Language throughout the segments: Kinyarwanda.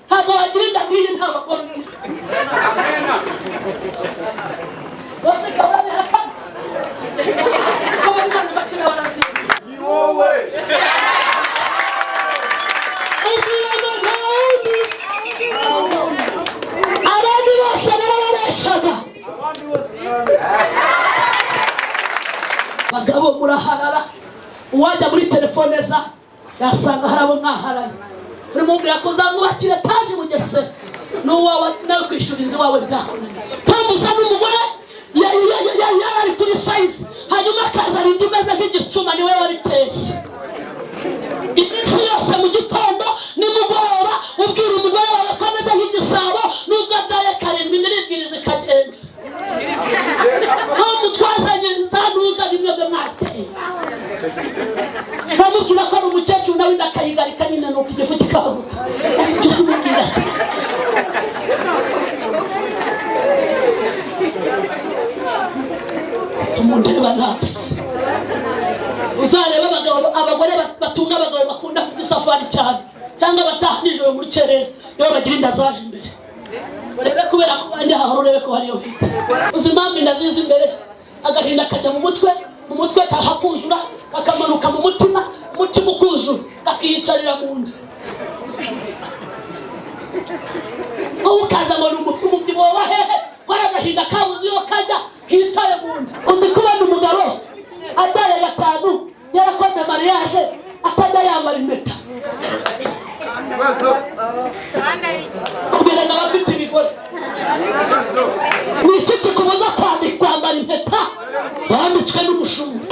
Ntabwo wagira inda nk'iyi nta bagore ugira. Bose kababihakana. Ko bari barubakira barabyina. Ni wowe. Abandi bose narababeshaga. Bagabo muraharara, uwajya muri telefone za yasanga hari abo mwaharaye. Urimubwira ko uzamwubakira etaje i Bugesera, n'uwawe nawe kwishyura inzu iwawe byakunaniye. Ntabwo usanga umugore yari ari kuri size, hanyuma akazana indi imeze nk'igicuma, niwe wabiteye. Iminsi yose mu gitondo nimugoroba ubwira umugore wawe ko ameze nk'igisabo, nubwo abyaye karindwi niribwiriza ikagenda. Ntabwo twazanye za ntuza bimwe byo mwateye. Bamubwira ko ari umukecuru, nawe inda akayigarika nyine, nuko igifu kikahaguka. Aricyo kumubwira. Mundeba nabi. Uzareba abagabo, abagore batunga abagabo bakunda kurya isafari cyane cyangwa bataha nijoro muri kerere, nibo bagira inda zaje imbere. Urebe kubera ko wanjye hahora, urebe ko hariyo mfite. Uzi impamvu inda ziza imbere? Agahinda kajya mu mutwe, mu mutwe kakuzura, kakamanuka mu mutima, umutima ukuzura, kakiyicarira mu nda. Wowe ukaza ngo ni umubyibuho wa hehe, ko ari agahinda kabuze iyo kajya kicaye mu nda. Uzi kubona umugabo abyaye gatanu, yarakoze mariage, atajya yambara impeta? Ubwira ngo abafite ibigore, ni iki kikubuza kwambara impeta wambitswe n'umushumba?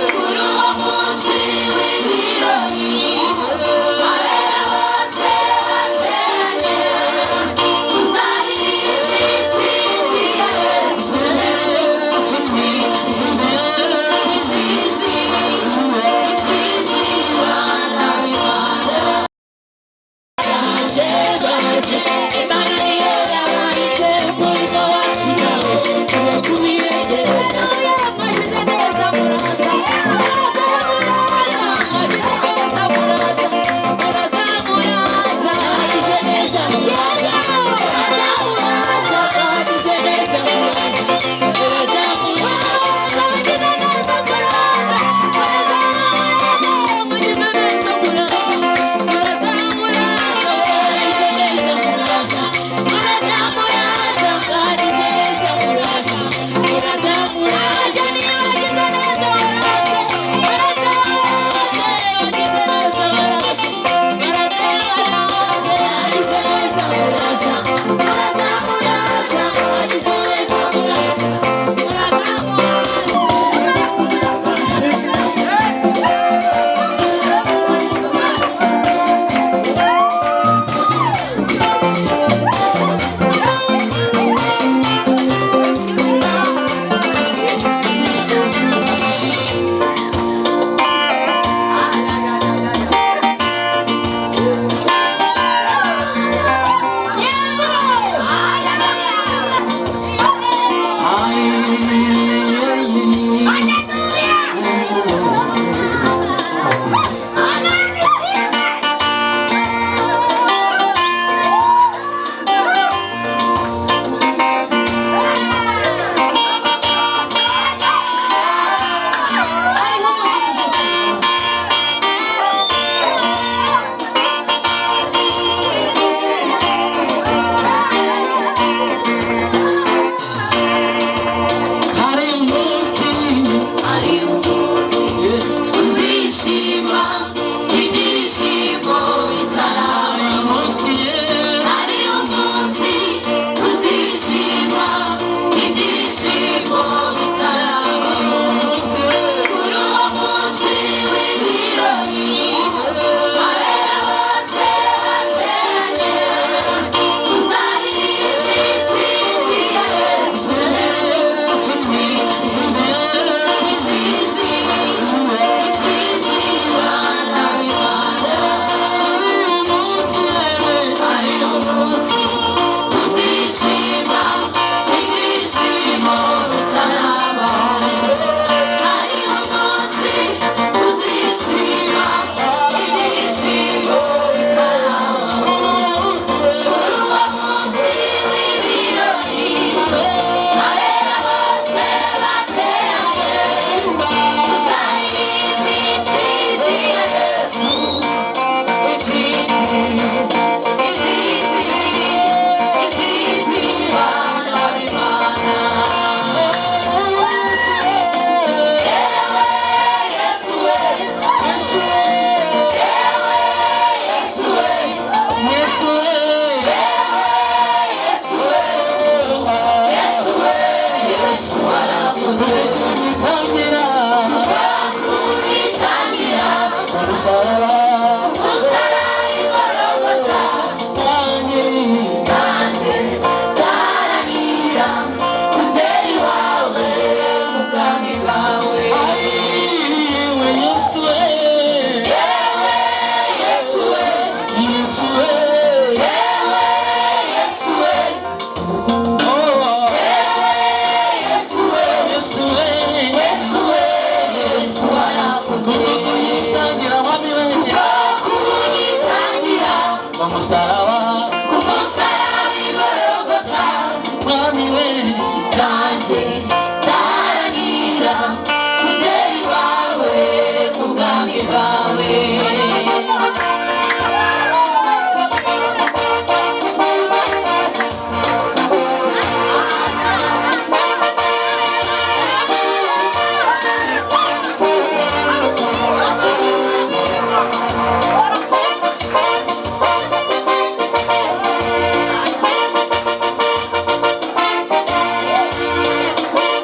Ku musaraba, Ku musaraba i Gologota. Mwami we. Nanjye nzaharanira kugera iwawe mu bwami bwawe. Ku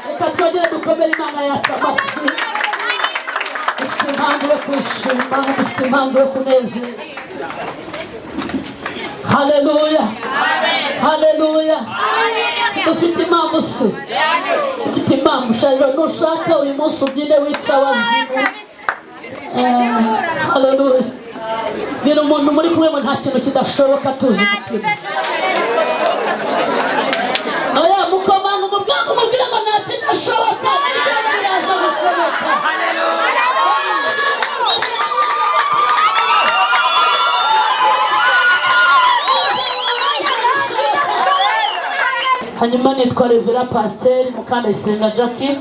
Reka twongere dukomere Imana yacu amashyi. Dufite impamvu yo kwishima, dufite impamvu yo kunezerwa. Haleluya, haleluya. Dufite impamvu se, dufite impamvu. Shariro, nushaka uyu munsi ubyine wica abazimu. Haleluya. Bwira umuntu muri kumwe ngo nta kintu kidashoboka tuzi umutima. Oya, mukomanga umuryango umubwire ngo nta kidashoboka, n'icyo biraza gushoboka. Hanyuma nitwa Revera Pasiteri Mukandayisenga Jackie,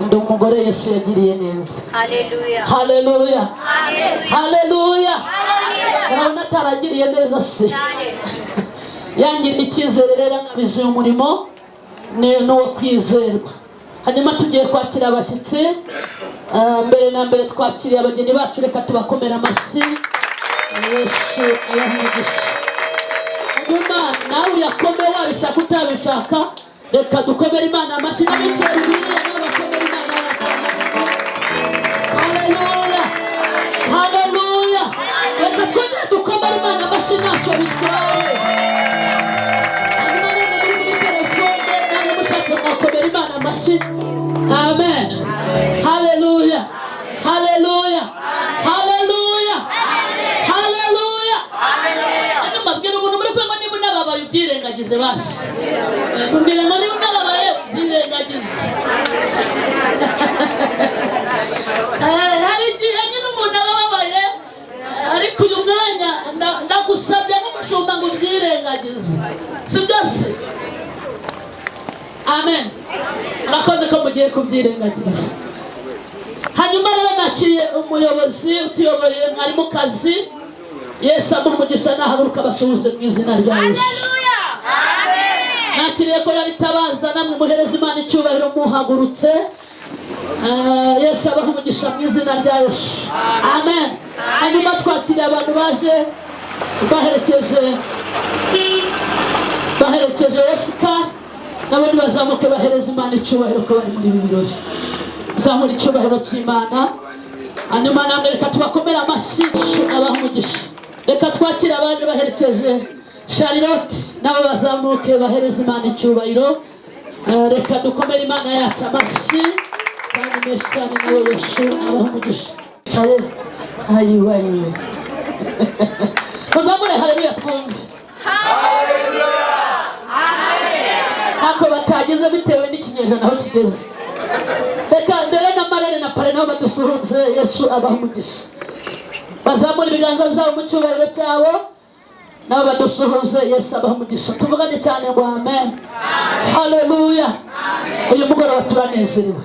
ndi umugore Yesu yagiriye neza. Haleluya. Haleluya, haleluya. Urabona ataragiriye neza se, yangiriye icyizere rero anabije uyu murimo ni n'uwo kwizerwa. Hanyuma tugiye kwakira abashyitsi. Mbere na mbere twakiriye abageni bacu, reka tubakomere amashyi. Yesu abahe umugisha. Hanyuma nawe uyakome wabishaka utabishaka, reka dukomere Imana amashyi n'abicaye ruguru nabo bakomere Imana yacu amashyi. Haleluya, haleluya. Reka twongere dukomere Imana amashyi, ntacyo bitwaye. Hanyuma none muri muri telefone namwe mushaka mwakomera Imana amashyi. Amen. Haleluya, haleluya, haleluya, haleluya. Hanyuma bwira umuntu muri kumwe ngo niba unababaye ubyirengagize basi. Mubwire ngo niba unababaye ubyirengagize. Hari igihe nyine umuntu aba ababaye, ariko uyu mwanya ndagusabye nk'umushumba ngo ubyirengagize, si byose? Amen. Murakoze ko mugiye kubyirengagiza. Hanyuma rero nakiriye umuyobozi utuyoboye mwarimukazi. Yesu amuha umugisha, nahaguruka basuhuze mu izina rya Yesu. Nakiriye ko yaritabaza, namwe muhereza Imana icyubahiro muhagurutse. Yesu abaha umugisha mu izina rya Yesu. Amen. Hanyuma twakiriye abantu baje baherekeje Oscar, nabo nibazamuke bahereza Imana icyubahiro ko bari muri ibi birori. Zamura icyubahiro cy'Imana. Hanyuma namwe reka tubakomere amashyi, abaha umugisha. Reka twakire abaje baherekeje Charlotte, nabo bazamuke bahereza Imana icyubahiro. Reka dukomere Imana yacu amashyi kandi menshi cyane, nawe Yesu abaha umugisha. Caye ayiwe ayiwe. Muzamure haleluya twumve. Ntako batageze bitewe n'ikinyejana aho kigeze. Reka mbere na marere na pare nabo badusuhuze. Yesu abaha umugisha. Bazamura ibiganza byabo mu cyubahiro cyabo, nabo badusuhuze. Yesu abaha umugisha. Tuvugane cyane ngo amen. Haleluya. Uyu mugoroba turanezerewe.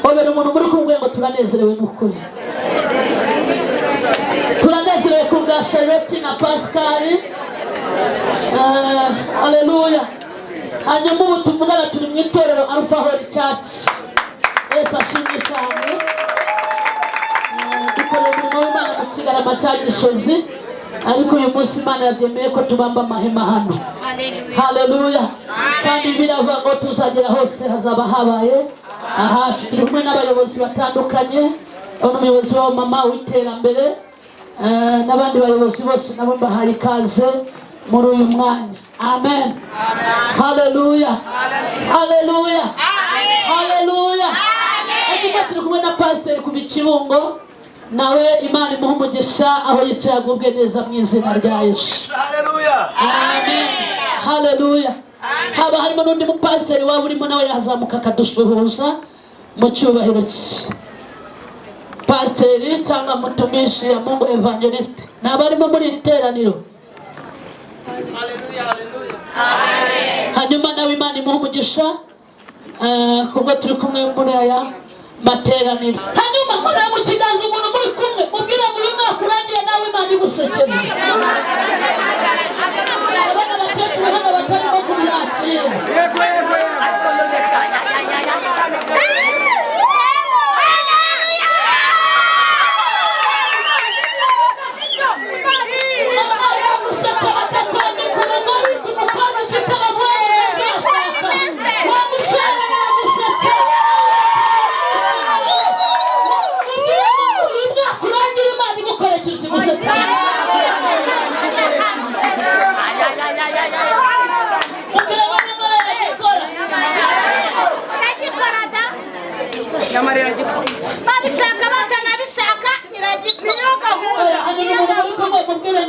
Obera umuntu muri kumwe ngo turanezerewe n'ukuri. Turanezerewe ku bwa Charlotte na Pascal. Haleluya. Hanyuma ubu tuvugana turi mu itorero Alpha Holy Church. Yesu ashimwe cyane. Dukorera umurimo w'Imana mu Kigarama cya Gisozi, ariko uyu munsi Imana yabyemeye ko tubamba amahema hano. Haleluya. Kandi biravuga ngo tuzagera hose hazaba habaye ahacu. Turi kumwe n'abayobozi batandukanye, umuyobozi wabo mama w'iterambere, n'abandi bayobozi bose nabo mbahaye ikaze muri uyu mwanya. Amen. Haleluya, haleluya, haleluya. Hanyuma turi kumwe na pasiteri ku Kibungo, nawe Imana imuhe umugisha aho yicaye agubwe neza mu izina rya Yesu. Amen. Haleluya. Haba harimo n'undi mupasiteri waba urimo, nawe yazamuka akadusuhuza mu cyubahiro cye. Pasiteri cyangwa mutumishi ya Mungu evangelist naba arimo muri iri teraniro. Hanyuma nawe Imana imuhe umugisha kubwo turi kumwe muri aya materaniro. Hanyuma murebe mu kiganza umuntu muri kumwe, mubwire ngo uyu mwaka urangiye nawe Imana igusekere. Abana bakecuru hano batarimo kubyakira.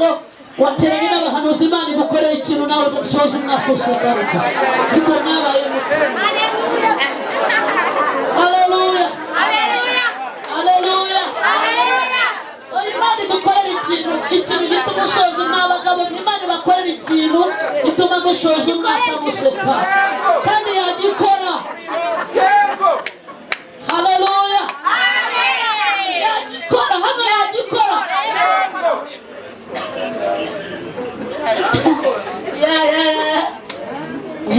Hano wateranye n'abahanuzi, Imana igukorera ikintu nawe usoza umwaka useka. Ariko mwabaye muto. Haleluya, haleluya. Imana igukorera ikintu gituma usoza, n'abagabo Imana ibakorera ikintu gituma musoza umwaka museka, kandi yagikora. Haleluya, yagikora hano, yagikora.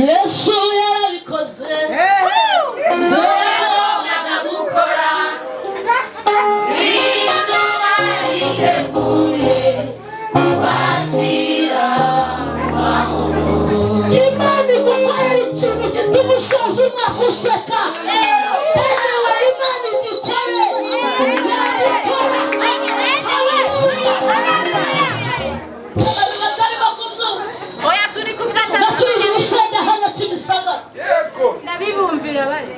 Yesu yarabikoze, byongera gukora. Izuba riteguye kwakira amahoro. Imana igukorera ikintu gituma usoza umwaka useka. Ewe Imana igikore, yagikora. Haleluya. Abantu batarimo kubyumva. Oya, turi kubyata. Natuye urusenda hano Kimisagara. Ndabibumvira bari.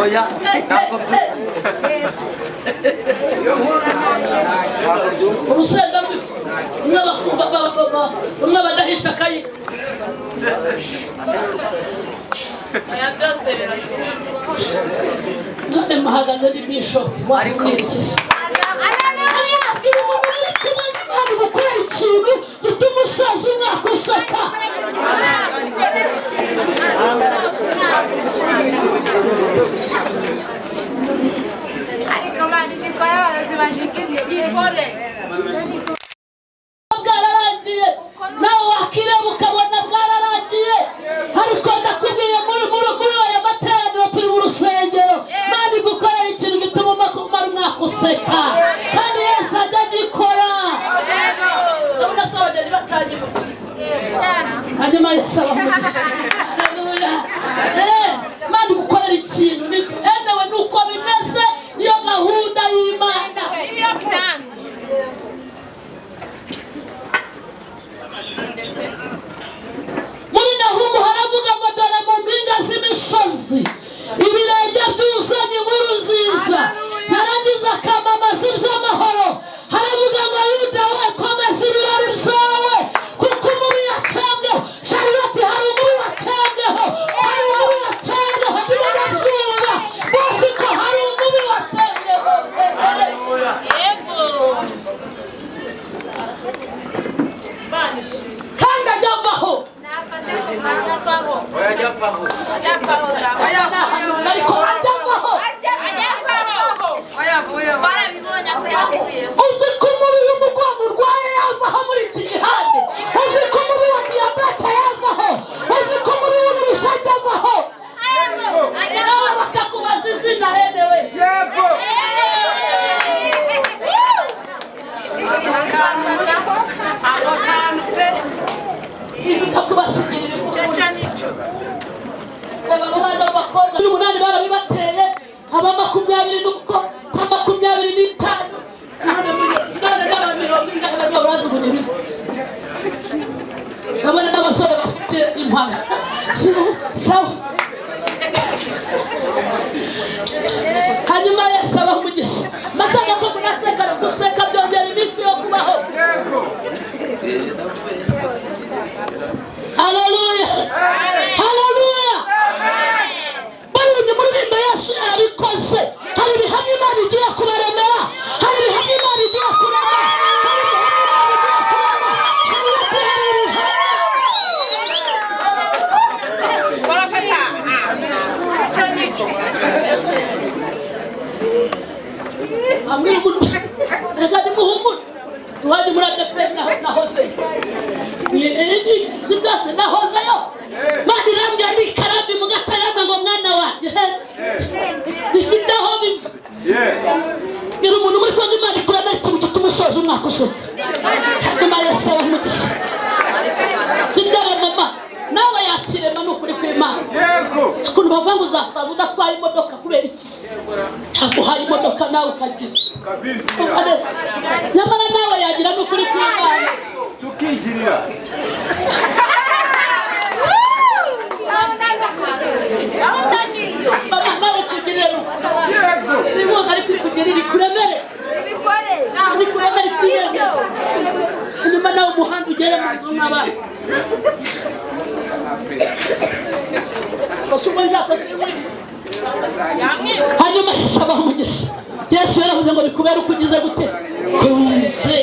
Oya, ntabwo Urusenda rw'ifu, rumwe rumwe badahisha akayi. Oya, byose birashoboka. None muhagaze ni bishop wacu. Imana gukora ikintu gituma usoza umwaka useka. Ariko Imana igikora, abarozi bajigikore. Bwararangiye, nawe wakireba ukabona bwararangiye. Ariko ndakubwiye, muri aya materaniro turi mu rusengero, Imana igukorera ikintu gituma umara umwaka useka, kandi Yesu ajya agikora. Ndabona se abageni batanyimukiye, hanyuma Yesu abamugisha. Haleluya. Imana igukorera ikintu enewe nuko bimeze, niyo gahunda y'Imana. Niyo plan. Muri Nahumu haravuga ngo dore mu mpinga z'imisozi ibirenge byuzanye inkuru nziza, yarangiza akamamaza iby'amahoro. Haravuga ngo Yuda we, komeza ibirori byawe, kuko umubi yatembweho. Charlotte, hari umubi watembweho, hari umubi watembweho. Ndimo ndabyumva bose ko hari umubi watembweho. Yego. Imana ishimwe. Kandi ajya avaho. Ajya avaho. Ajya avaho. Ariko ajya avaho. Ajya avaho. Barabibonye ko yavuyeho. Uzi ko umubi w'umugongo urwaye yavaho muri iki gihande? Uzi ko umubi wa diyabete yavaho? Uzi ko umubi w'ubushake avaho? Nawe bakakubaza izina henewe. Ndakubasigira reba mu bana b'abakobwa 8 barabibateye, aba 20 nuko kwa 25, none n'aba 40 barimo barazivunya ibiti. Ndabona n'abasore bafite impara. Sawa. Hanyuma Yesu abaha umugisha. Mashaka ko munaseka, guseka byongera iminsi yo kubaho. Haleluya, haleluya. Baririmbye muririmba, Yesu yarabikoze. Hari ibihamya Imana igiye kubaremera, hari ibihamya Imana igiye kurema, hari ibihamya Imana igiye kurema. Charlotte, hari ibihamya. Ambwira umuntu, reka nimuhumure. Iwanyu muri ADEPR nahozeyo, si byose, nahozeyo. Mana irambwira ni ikarambi mu gatarama ngo mwana wanjye, bifite aho biva. Bwira umuntu muri kumwe, Imana ikuremera ikintu gituma usoza umwaka useka. Hanyuma Yesu abaha umugisha. Si by'abamama, nawe yakirema, ni ukuri kw'Imana. Si ukuntu bavuga ngo uzasaza udatwaye imodoka, kubera iki se ntabwo uhaye imodoka nawe ukagira? Nyamara nawe yagira, ni ukuri kw'Imana. Tukigirira. Gahunda ni iyo. Mama, nawe ikugirire ni ukuri. Yego. Si inkunga, ariko ikugirire, ikuremere. Ibikore. Ni kuremera ikiyemezo, hanyuma nawe umuhanda ugere mu rugo nk'abana. Gusa ubwo nshatse simwima. Hanyuma Yesu abaha umugisha. Yesu yaravuze ngo bikubere uko ugize gute kuze.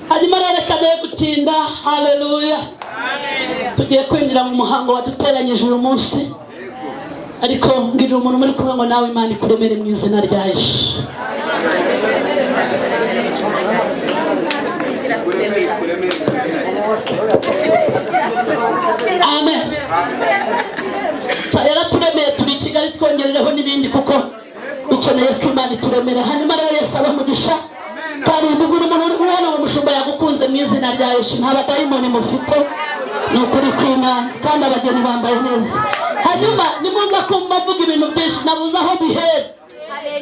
Hanyuma rero reka ne gutinda. Haleluya. Tugiye kwinjira mu muhango waduteranyije uyu munsi, ariko mbwirira umuntu muri kumwe ngo nawe Imana ikuremere mu izina rya Yesu. Amen. Yaraturemeye turi i Kigali, twongerereho n'ibindi kuko dukeneye ko Imana ituremera. Hanyuma rero Yesu abaha umugisha. Kandi mbwira umuntu uri hano ngo umushumba yagukunze mu izina rya Yesu. Nta badayimoni mufite, ni ukuri kw'Imana, kandi abageni bambaye neza. Hanyuma nimuza kumva mvuga ibintu byinshi, nabuze aho bihera.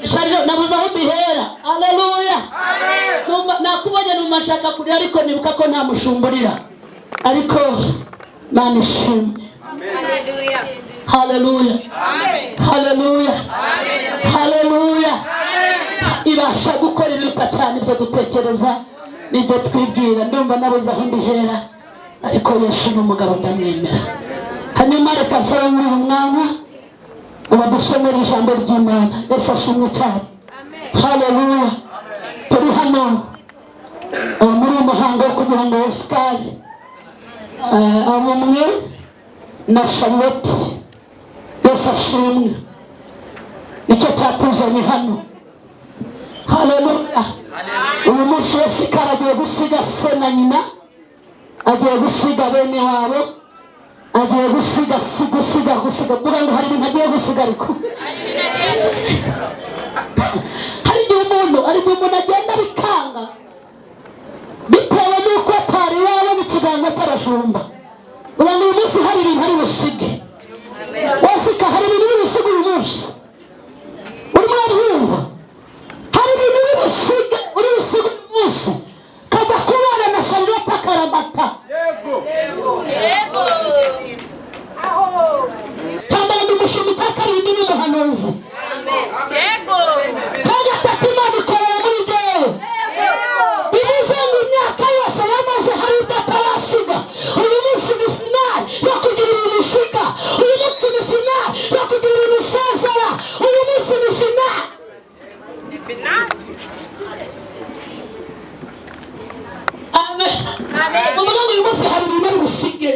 Shariro, nabuze aho bihera. Haleluya. Nakubonye numva nshaka kurira, ariko nibuka ko nta mushumba urira. Ariko Imana ishimwe. Haleluya. Haleluya. Haleluya. Ibasha gukora ibiruta cyane ibyo dutekereza n'ibyo twibwira. Ndumva nabuze aho mbihera, ariko Yesu ni umugabo ndamwemera. Hanyuma reka nsabe muri uyu mwanya ubadusomere ijambo ry'Imana. Yesu ashimwe cyane. Haleluya. Turi hano muri uyu muhango wo kugira ngo Oscar abumwe na Charlotte. Yesu ashimwe. Nicyo cyatuzanye hano. Haleluya. Uyu munsi Oscar agiye gusiga se na nyina, agiye gusiga bene wabo, agiye gusiga gusiga gusiga. Mvuga ngo hari ibintu agiye gusiga, ariko hari igihe umuntu agenda bikanga bitewe n'uko atari yabona ikiganza cy'abashumba. Ubu uyu munsi hari ibintu ari busige. Oscar hari ibintu biri busige uyu munsi. Urimo urabyumva? Hari ibintu biri busige, uri busige uyu munsi. Kajya kubana na Charlotte akaramata. Yego. Cyambara ndi umushumba, icya karindwi ni umuhanuzi. Yego. Cya gatatu Imana ikorera muri jyewe. Bivuze ngo imyaka yose yamaze hari ibyo atarasiga. Uyu munsi ni finali yo kugira ibintu usiga. Uyu munsi ni finali yo kugira ibintu usezera. Uyu munsi ni finali. Amen. Muvuga ngo uyu munsi hari ibintu ari busige.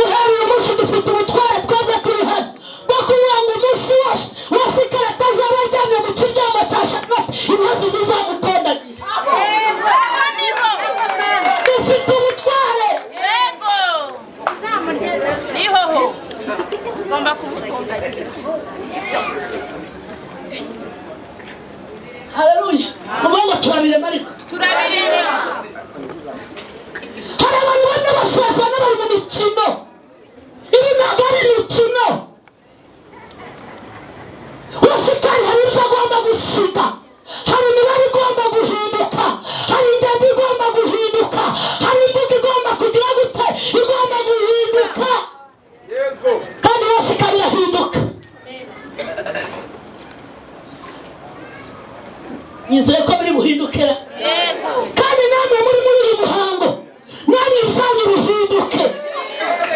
Uhereye uyu munsi dufite ubutware twebwe turi hano bwo kuvuga ngo umunsi wose Oscar atazaba aryamye mu kiryamo cya Charlotte, inkazi zizamutondagira. Dufite ubutware. Yego. Nihoho. Ugomba kumutondagira. Haleluya. Muvuga ngo turabirema, ariko Turabirema. Hari abantu bane basazana bari mu mikino. Ibi ntabwo ari imikino. Oscar hari ibyo agomba gusiga, hari imibare igomba guhinduka, hari ingendo igomba guhinduka, hari imvugo igomba kugira gute, igomba guhinduka. Kandi Oscar irahinduka. Nizeye ko biri buhindukira. Yego. Kandi namwe muri uyu muhango, namwe ibyanyu bihinduke.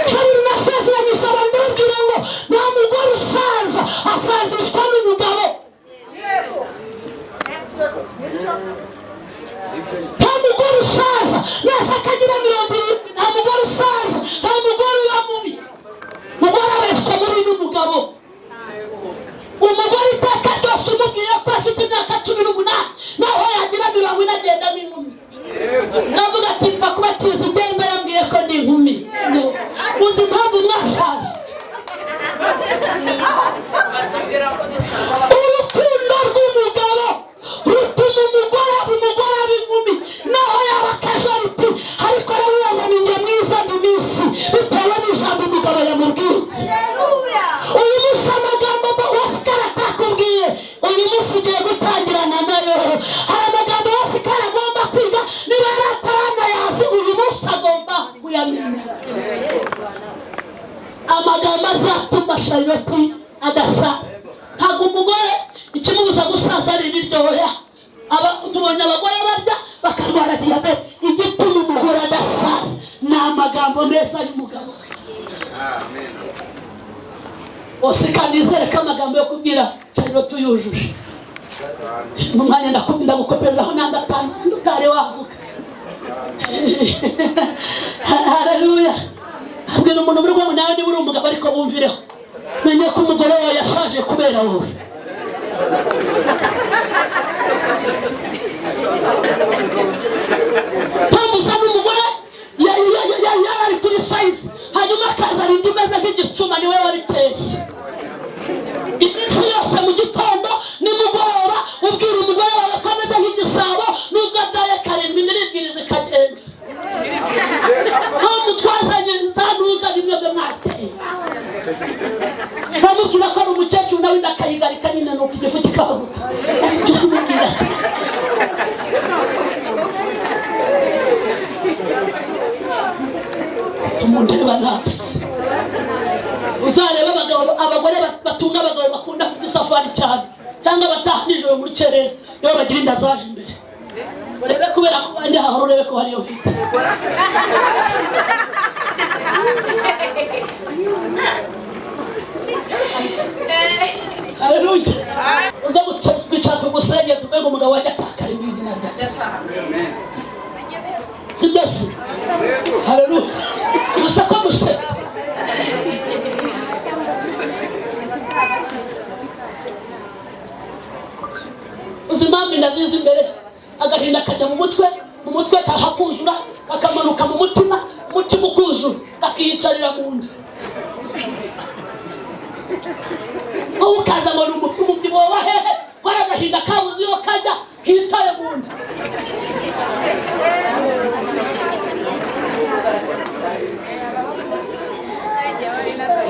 Kabiri nasezeranyije abantu ndababwira ngo nta mugore usaza asazishwa n'umugabo. Nta mugore usaza nashaka agira 70, nta mugore usaza, nta mugore uba mubi. Umugore abeshwa mubi n'umugabo. Umugore iteka ryose umubwira ko afite imyaka 18, naho yagira 40 agenda n'inkumi. Ndavuga ati mva kuba kizi igenda yambwiye ko ndi inkumi. Uzi impamvu mwashaje? Urukundo rw'umugabo rutuma umugore aba inkumi, naho yaba akajoriti, ariko aravuga ngo ni njye mwiza mu minsi, bitewe n'ijambo umugabo yamubwiye. Uyu munsi amagambo Oscar atakubwiye, uyu munsi ugiye gutangirana nayo. Hari amagambo Oscar agomba kwiga, niba yari ataranayazi uyu munsi agomba kuyamenya. Amagambo azatuma Charlotte adasaza. Ntabwo umugore Ikimubuza gusaza ari ibiryoya. Tubonye abagore barya bakarwara diyabete. Igituma umugore adasaza ni amagambo meza y'umugabo. Oseka nizere ko amagambo yo kubwira Charlotte tuyujuje. Mu mwanya ndagukopezaho nandatanga ndutare wavuga. Haleluya. Abwira umuntu muri rwo nawe niba uri umugabo ariko wumvireho. Menye ko umugore wawe yashaje kubera wowe. Ntabwo n'umugore yari kuri size hanyuma akazana indi imeze nk'igicuma niwe wabiteye. Iminsi yose mu gitondo nimugoroba ubwira umugore wawe ko ameze nk'igisabo nubwo abyaye karindwi niribwiriza ikagenda. Ntabwo twazanye za ntuza bimwe byo mwateye. Bamubwira ko ari umukecuru nawe inda akayigarika nyine nuko igifu kikahaguka. Ariko kumubwira umundeba nabi. Uzareba abagabo abagore batunga abagabo bakunda kudisafari cyane cyangwa bataha nijoro muri kerera nibo bagira inda zaje imbere. Urebe kubera ko banjye hahora urebe ko hariyo mfite. Haleluya. Uza kwicara tugusenge tumenye umugabo wajya atakara mu izina rya Yesu. Sibyo se? Haleluya. Gusa ko museka. Uzi impamvu inda ziza imbere? Agahinda kajya mu mutwe, mu mutwe kakuzura, kakamanuka mu mutima, umutima ukuzura, kakiyicarira mu nda. Wowe ukaza ngo ni umubyibuho wa hehe, ko ari agahinda kabuze iyo kajya kicaye mu nda.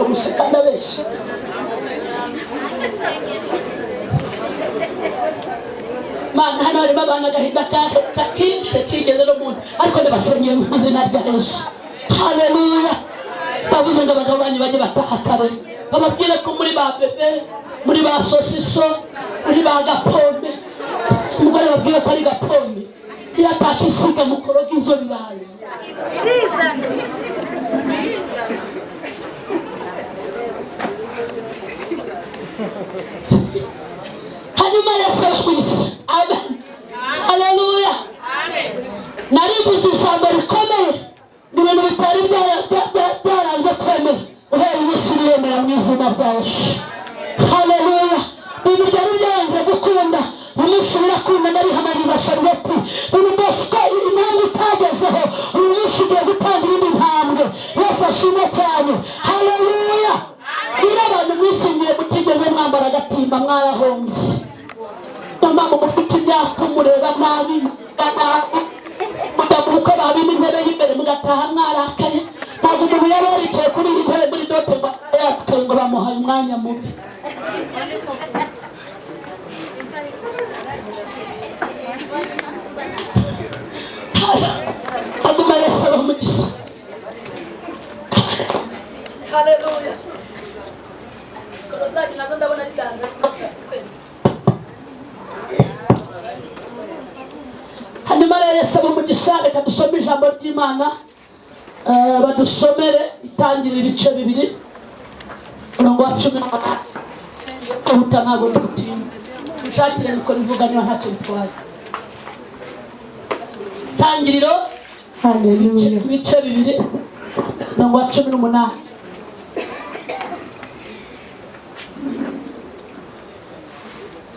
Umuseka ndabeshya. Mana hano harimo abana agahinda kakishe kigeze no mu nda, ariko ndabasengeye mu izina rya Yesu. Haleluya. Bavuze ngo abagabo banyu bajye bataha kare, bababwire ko muri ba bebe, muri ba sosiso, muri ba gapome. Umugore babwire ko ari gapome, iyo atakisiga mukoroga inzo biraza. Hanyuma Yesu arahwisa. Amen. Haleluya. Narivuze ijambo rikomeye ngo ibintu bitari byaranze kwemera uhereye umunsi biremera mu izina rya Yesu. Haleluya. Ibintu byari byaranze gukunda umunsi birakunda. Ndabihamagariza Charlotte, ubu Bosco intambwe utagezeho uyu munsi ugiye gutangira indi ntambwe. Yesu ashimwe cyane. Haleluya. Niba abantu mwishingiye mutigeze mwambara agatimba mwarahombye. Mama mufite imyaka mureba nabi mujya mu bukwe babima intebe y'imbere mugataha mwarakaye. Ntabwo umuntu yaba yaricaye kuri iyi ntebe muri dote ngo yarakaye ngo bamuhaye umwanya mubi. Haguma Yesu abaha umugisha. Haleluya. Koro zanyu nazo ndabona ari danga. Hanyuma rero Yesu abaha umugisha. Reka dusome ijambo ry'Imana, badusomere itangirira ibice 2 umurongo wa 18. Kuhuta ntabwo dutinda, mushakire niko rivuga niba ntacyo bitwaye. Itangiriro ibice 2 umurongo wa 18.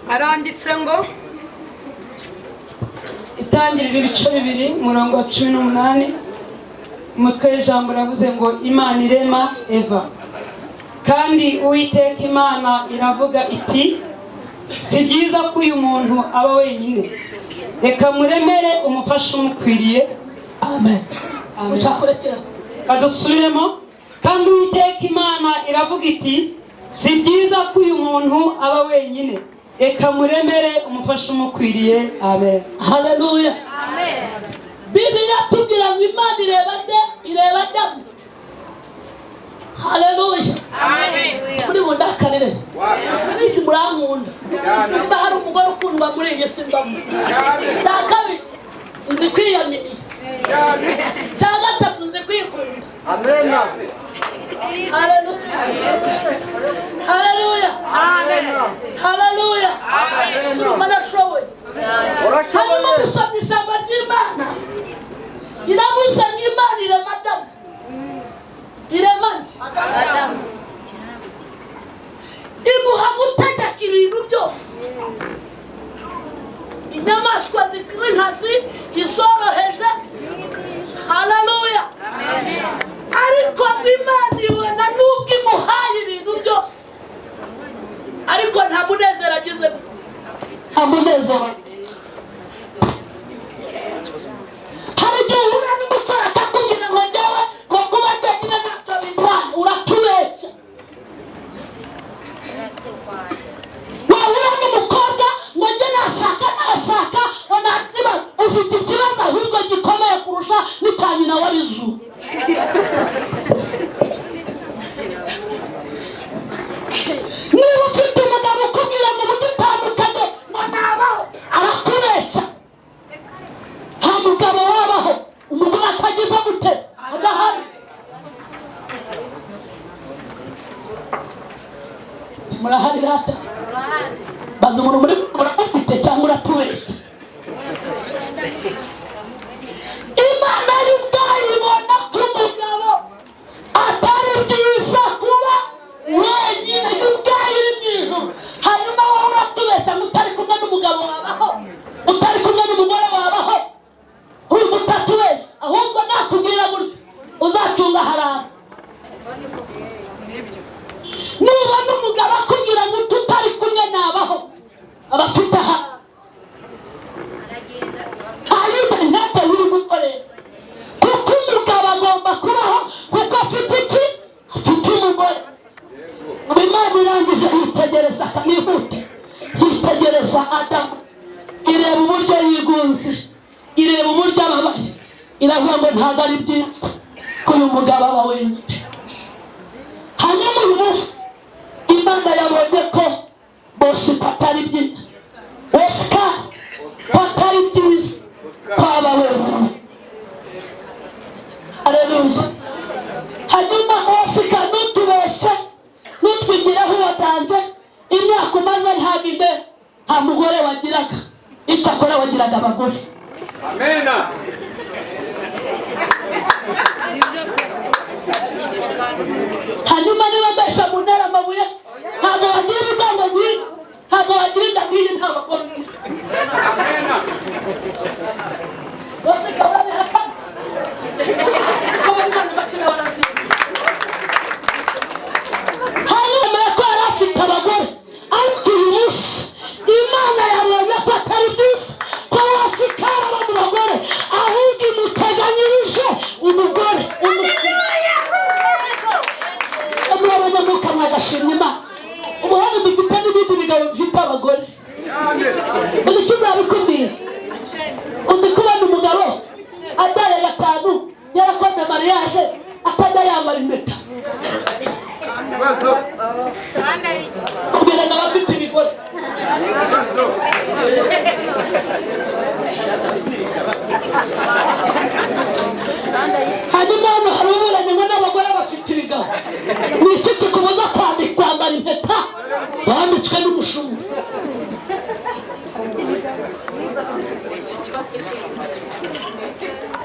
Aranditse ngo itangiriro ibice 2 umurongo wa 18, umutwe w'ijambo uravuze ngo Imana irema Eva. Kandi Uwiteka Imana iravuga iti si byiza ko uyu muntu aba wenyine, reka muremere umufasha umukwiriye. Amen. Kadusubiremo. Kandi Uwiteka Imana iravuga iti si byiza ko uyu muntu aba wenyine, reka muremere umufasha umukwiriye. Amen. Haleluya. Amen. Bibiliya tubwira ngo Imana ireba nde? Ireba Adamu. Haleluya. Amen. Kuri bundakarire. Ndabizi murankunda. iyi si mbamo. Cya kabiri, nzi kwiyaminiya. Cya gatatu, nzi kwikunda. Amena. Haleluya, haleluya, haleluya. Suruma nashoboye. Hanyuma dusomye ijambo ry'Imana, iravuze ngo Imana irema Adamu. Irema nde? Adamu. Imuha gutegeka ibintu byose, inyamaswa z'inkazi, izoroheje. Haleluya. Ariko ngo Imana ibona nubwo imuhaye ibintu byose, ariko nta munezero agize, nta munezero. Hari igihe uhura n'umusore akakubwira ngo njyewe ngo kuba njyenyine ntacyo bintwaye, uratubeshya. Wahura n'umukobwa ngo njye nashaka nashaka ngo nta kibazo, ufite ikibazo ahubwo gikomeye kurusha n'icya nyina w'abizuru. Niba ufite umugabo ukubwira ngo dutandukane ngo nabaho, arakubeshya. Nta mugabo wabaho umugore atagize gute? Adahari. Murahari rata? Baza umuntu muri uramufite cyangwa uratubeshya. Imana y'ubwayo ibona ko umugabo atari byiza kuba wenyine, y'ubwayo iri mu ijuru. Hanyuma wowe uratubeshya ngo utari kumwe n'umugabo wabaho, utari kumwe n'umugore wabaho. Urumva utatubeshya, ahubwo nakubwira gutyo uzacunga harara. Niba n'umugabo akubwira ngo tutari kumwe nabaho, aba afite ahantu nta yindi ntete uri gukorera, kuko umugabo agomba kubaho kuko afite iki? Afite umugore. Imana irangije yitegereza, akanihute yitegereza Adamu, ireba uburyo yigunze, ireba uburyo ababaye, iravuga ngo ntabwo ari byiza ko uyu mugabo aba wenyine. Hanyuma uyu munsi Imana yabonye ko Bosco atari byiza, Oscar ko atari byiza ko aba wenyine. Haleluya. Hanyuma Oscar, ntutubeshye, ntutwigireho uwatanje. Imyaka umaze ntabwo inde nta mugore wagiraga, icyakora wagiraga abagore. Amena. Hanyuma niba mbesha mu ntera amabuye, ntabwo wagira ibigango nk'ibi, ntabwo wagira inda nk'iyi, nta bagore ugira. Amena. Bose barabihakana. Ko bari bashyira baratsinda. Hanyuma ko yari afite abagore, ariko uyu munsi Imana yabonye ko atari byiza ko wasikara aba mu bagore, ahubwo imuteganyirije umugore. Muri abanyamuka mwagashimye Imana. Ubu hano dufite n'ibindi bigabo bifite abagore. Uzi icyo uzabikubwira? Uzi kubona umugabo adaye gatanu yarakoze mariage atajya yambara impeta. Ikibazo. Ubwira ngo abafite ibigore. Ikibazo. Hanyuma hano hari uburanye ngo n'abagore bafite ibigabo. Ni iki kikubuza kwambara impeta wambitswe n'umushumba?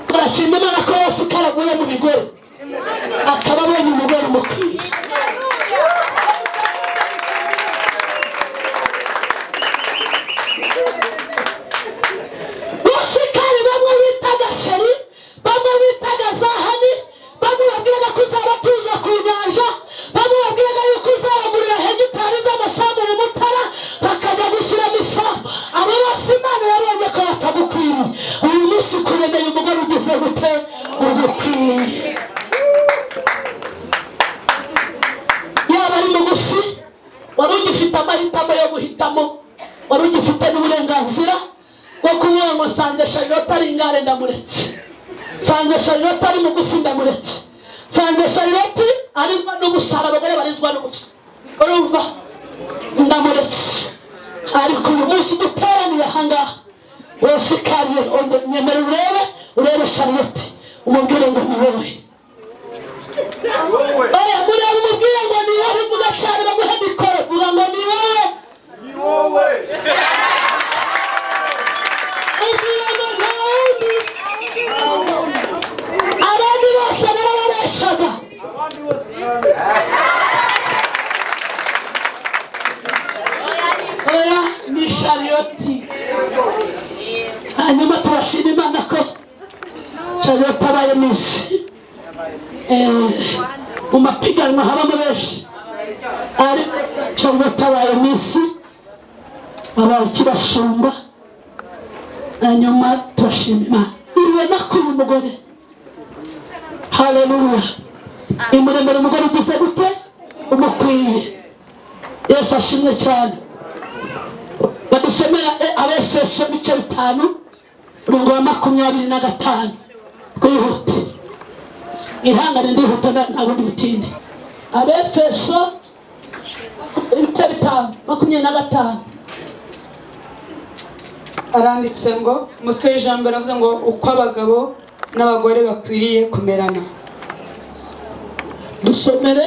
Turashima Imana ko Oscar avuye mu bigore akaba abonye umugore umukwiye. Oscar bamwe bitaga Sheri, bamwe bitaga Zahani, bamwe babwiraga ko uzabatuza ku nyanja, bamwe babwiraga yuko uzabagurira hegitari z'amasambu mu Mutara bakajya gushyiramo ifamu. Abo bose Imana yabonye ko batagukwiriye. Uyu munsi kuremeye umugore ugize gute? Ugukwiriye. Yaba ari mugufi, wari ugifite amahitamo yo guhitamo, wari ugifite n'uburenganzira bwo kuvuga ngo nsanze Charlotte ari ingare ndamuretse, nsanze Charlotte ari mugufi ndamuretse, nsanze Charlotte arizwa n'ubusa, abagore barizwa n'ubusa, urumva ndamuretse. Ariko uyu munsi duteraniye ahangaha, Osikari, nyemera urebe, urebe Charlotte, umubwire ngo ni wowe. Wowe. Oya, murebe, umubwire ngo ni wowe. Uvuga cyane, baguhe mikoro, vuga ngo ni wowe. Ni wowe. Ubwire ngo nta wundi, abandi bose narababeshaga. Oya, ni Charlotte. Hanyuma turashima Imana ko Charlotte abaye Miss. Mu mapiganwa habamo benshi, ariko Charlotte abaye Miss, abaye ikibasumba. Hanyuma turashima Imana ibona ko uyu mugore, haleluya, imuremera umugore ugize gute? Umukwiye. Yesu ashimwe cyane. Badusomera Abefeso ibice 5, umurongo wa 25. Twihute, ihangane, ndihuta, nta bundi butinde. Abefeso ibice 5, 25. Aranditse ngo, umutwe w'ijambo aravuze ngo uko abagabo n'abagore bakwiriye kumerana. Dusomere.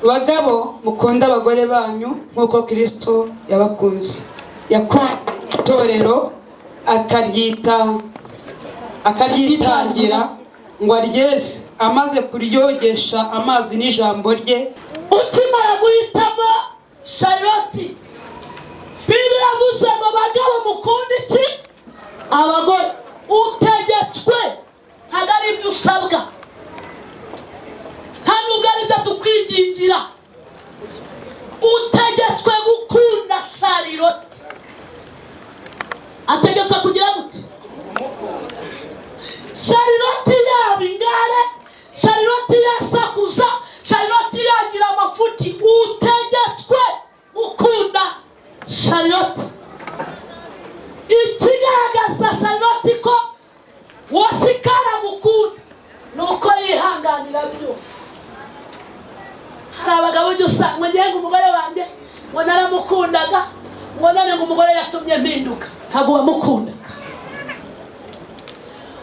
Bagabo, mukunde abagore banyu nk'uko Kristo yabakunze, yakunze itorero akaryitangira ngo aryeze, amaze kuryogesha amazi n'ijambo rye. Ukimara guhitamo Charlotte, Bibiliya iravuze ngo bagabo mukunda iki? Abagore. Utegetswe, ntabwo ari ibyo usabwa, nta nubwo ari ibyo tukwingingira. Utegetswe gukunda Charlotte. Ategetswe kugira gute? Charlotte yaba ingare, Charlotte yasakuza, Charlotte yagira amafuti, utegetswe gukunda Charlotte. Ikigaragaza Charlotte ko Osikara gukunda ni uko yihanganira byose. Hari abagabo ujya usanga ngo ngenga umugore wanjye, ngo naramukundaga, ngo none ngo umugore yatumye mpinduka. Ntabwo wamukundaga.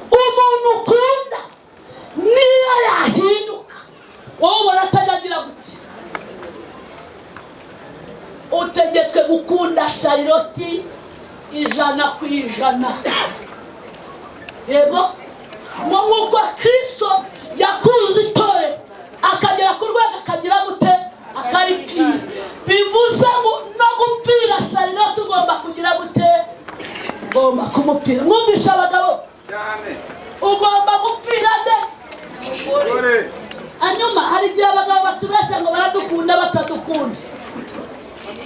Umuntu ukunda niyo yahinduka, wowe ubona atajya agira gute? Utegetswe gukunda Charlotte 100%. Yego, ngo nk'uko Kristo yakunze itorero akagera ku rwego akagira gute? Akaripfira. Bivuze ngo no gupfira Charlotte ugomba kugira gute? Ugomba kumupfira. Mwumvisha abagabo? Cyane. Ugomba gupfira nde? Umugore. Hanyuma hari igihe abagabo batubeshya ngo baradukunda, batadukunda.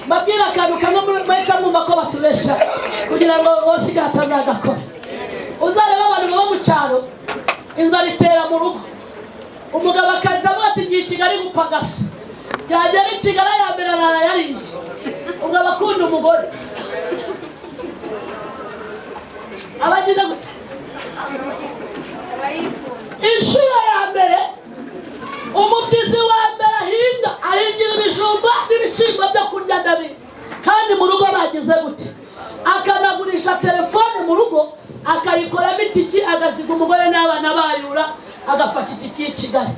Babwira akantu kamwe muhita mwumva ko batubeshya, kugira ngo bose atazagakora. Uzareba abantu baba mu cyaro, inzara itera mu rugo, umugabo akahita avuga ati ngiye i Kigali gupagasa. Yagera i Kigali, aya mbere arara yariye. Ubwo aba akunda umugore? Aba agize gute? Inshuro ya mbere, umubyizi wa mbere ahinga, ahingira ibijumba n'ibishyimbo byo kurya, ndabizi. Kandi mu rugo bagize gute? Akanagurisha telefone mu rugo, akayikoramo itiki, agasiga umugore n'abana bayura, agafata itiki y'i Kigali.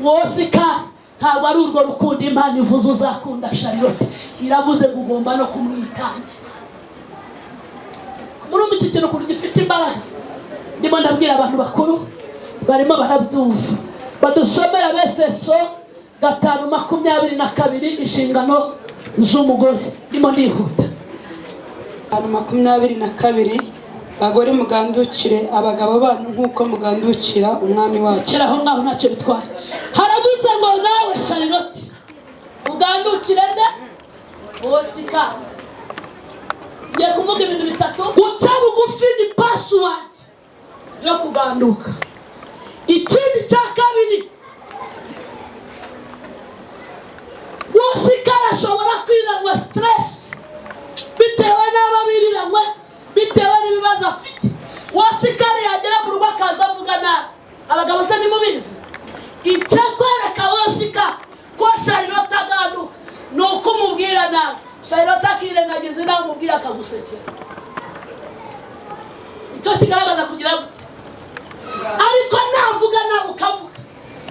Wosika, ntabwo ari urwo rukundo Imana ivuze uzakunda Charlotte. Iravuze ngo ugomba no kumwitangira. Murumva iki kintu ukuntu gifite imbaraga? Ndimo ndabwira abantu bakuru, barimo barabyumva. Badusomera Abefeso 5, 22, inshingano z'umugore. Ndimo ndihuta. 5:22: Bagore, mugandukire abagabo banyu nk'uko mugandukira Umwami wacu. Kera aho ngaho ntacyo bitwaye. Haravuze ngo nawe Charlotte ugandukire nde? Osika. Ngiye kuvuga ibintu bitatu. Guca bugufi ni password yo kuganduka. Ikindi cya kabiri, Osika arashobora kwiranywa stress bitewe n'abo biriranywe, bitewe n'ibibazo afite. Osikari yagera mu rugo akaza avuga nabi. Abagabo se ntimubizi? Icyakwereka Osika ko Charlotte aganduka ni uko umubwira nabi. Charlotte akirengagiza inama umubwira akagusekera. Icyo kigaragaza kugira gute? Ariko navuga nawe ukavuga,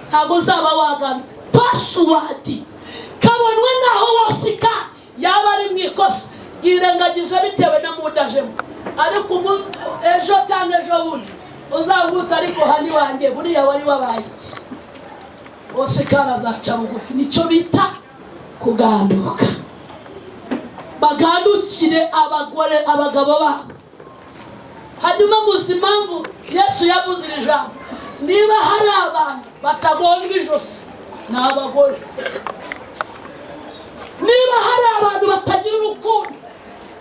ntabwo uzaba wagana. Password kabonwe naho wosika yaba ari mu ikosa yirengagije bitewe na mudajemo. Ariko ejo cyangwa ejo bundi uzavuga ariko hani wanjye buriya wari wabaye iki? Oscar azaca bugufi. Nicyo bita kuganduka. Bagandukire abagore abagabo babo. Hanyuma muzi impamvu Yesu yavuze iri jambo: niba hari abantu batagonga ijosi ni abagore. Niba hari abantu batagira urukundo,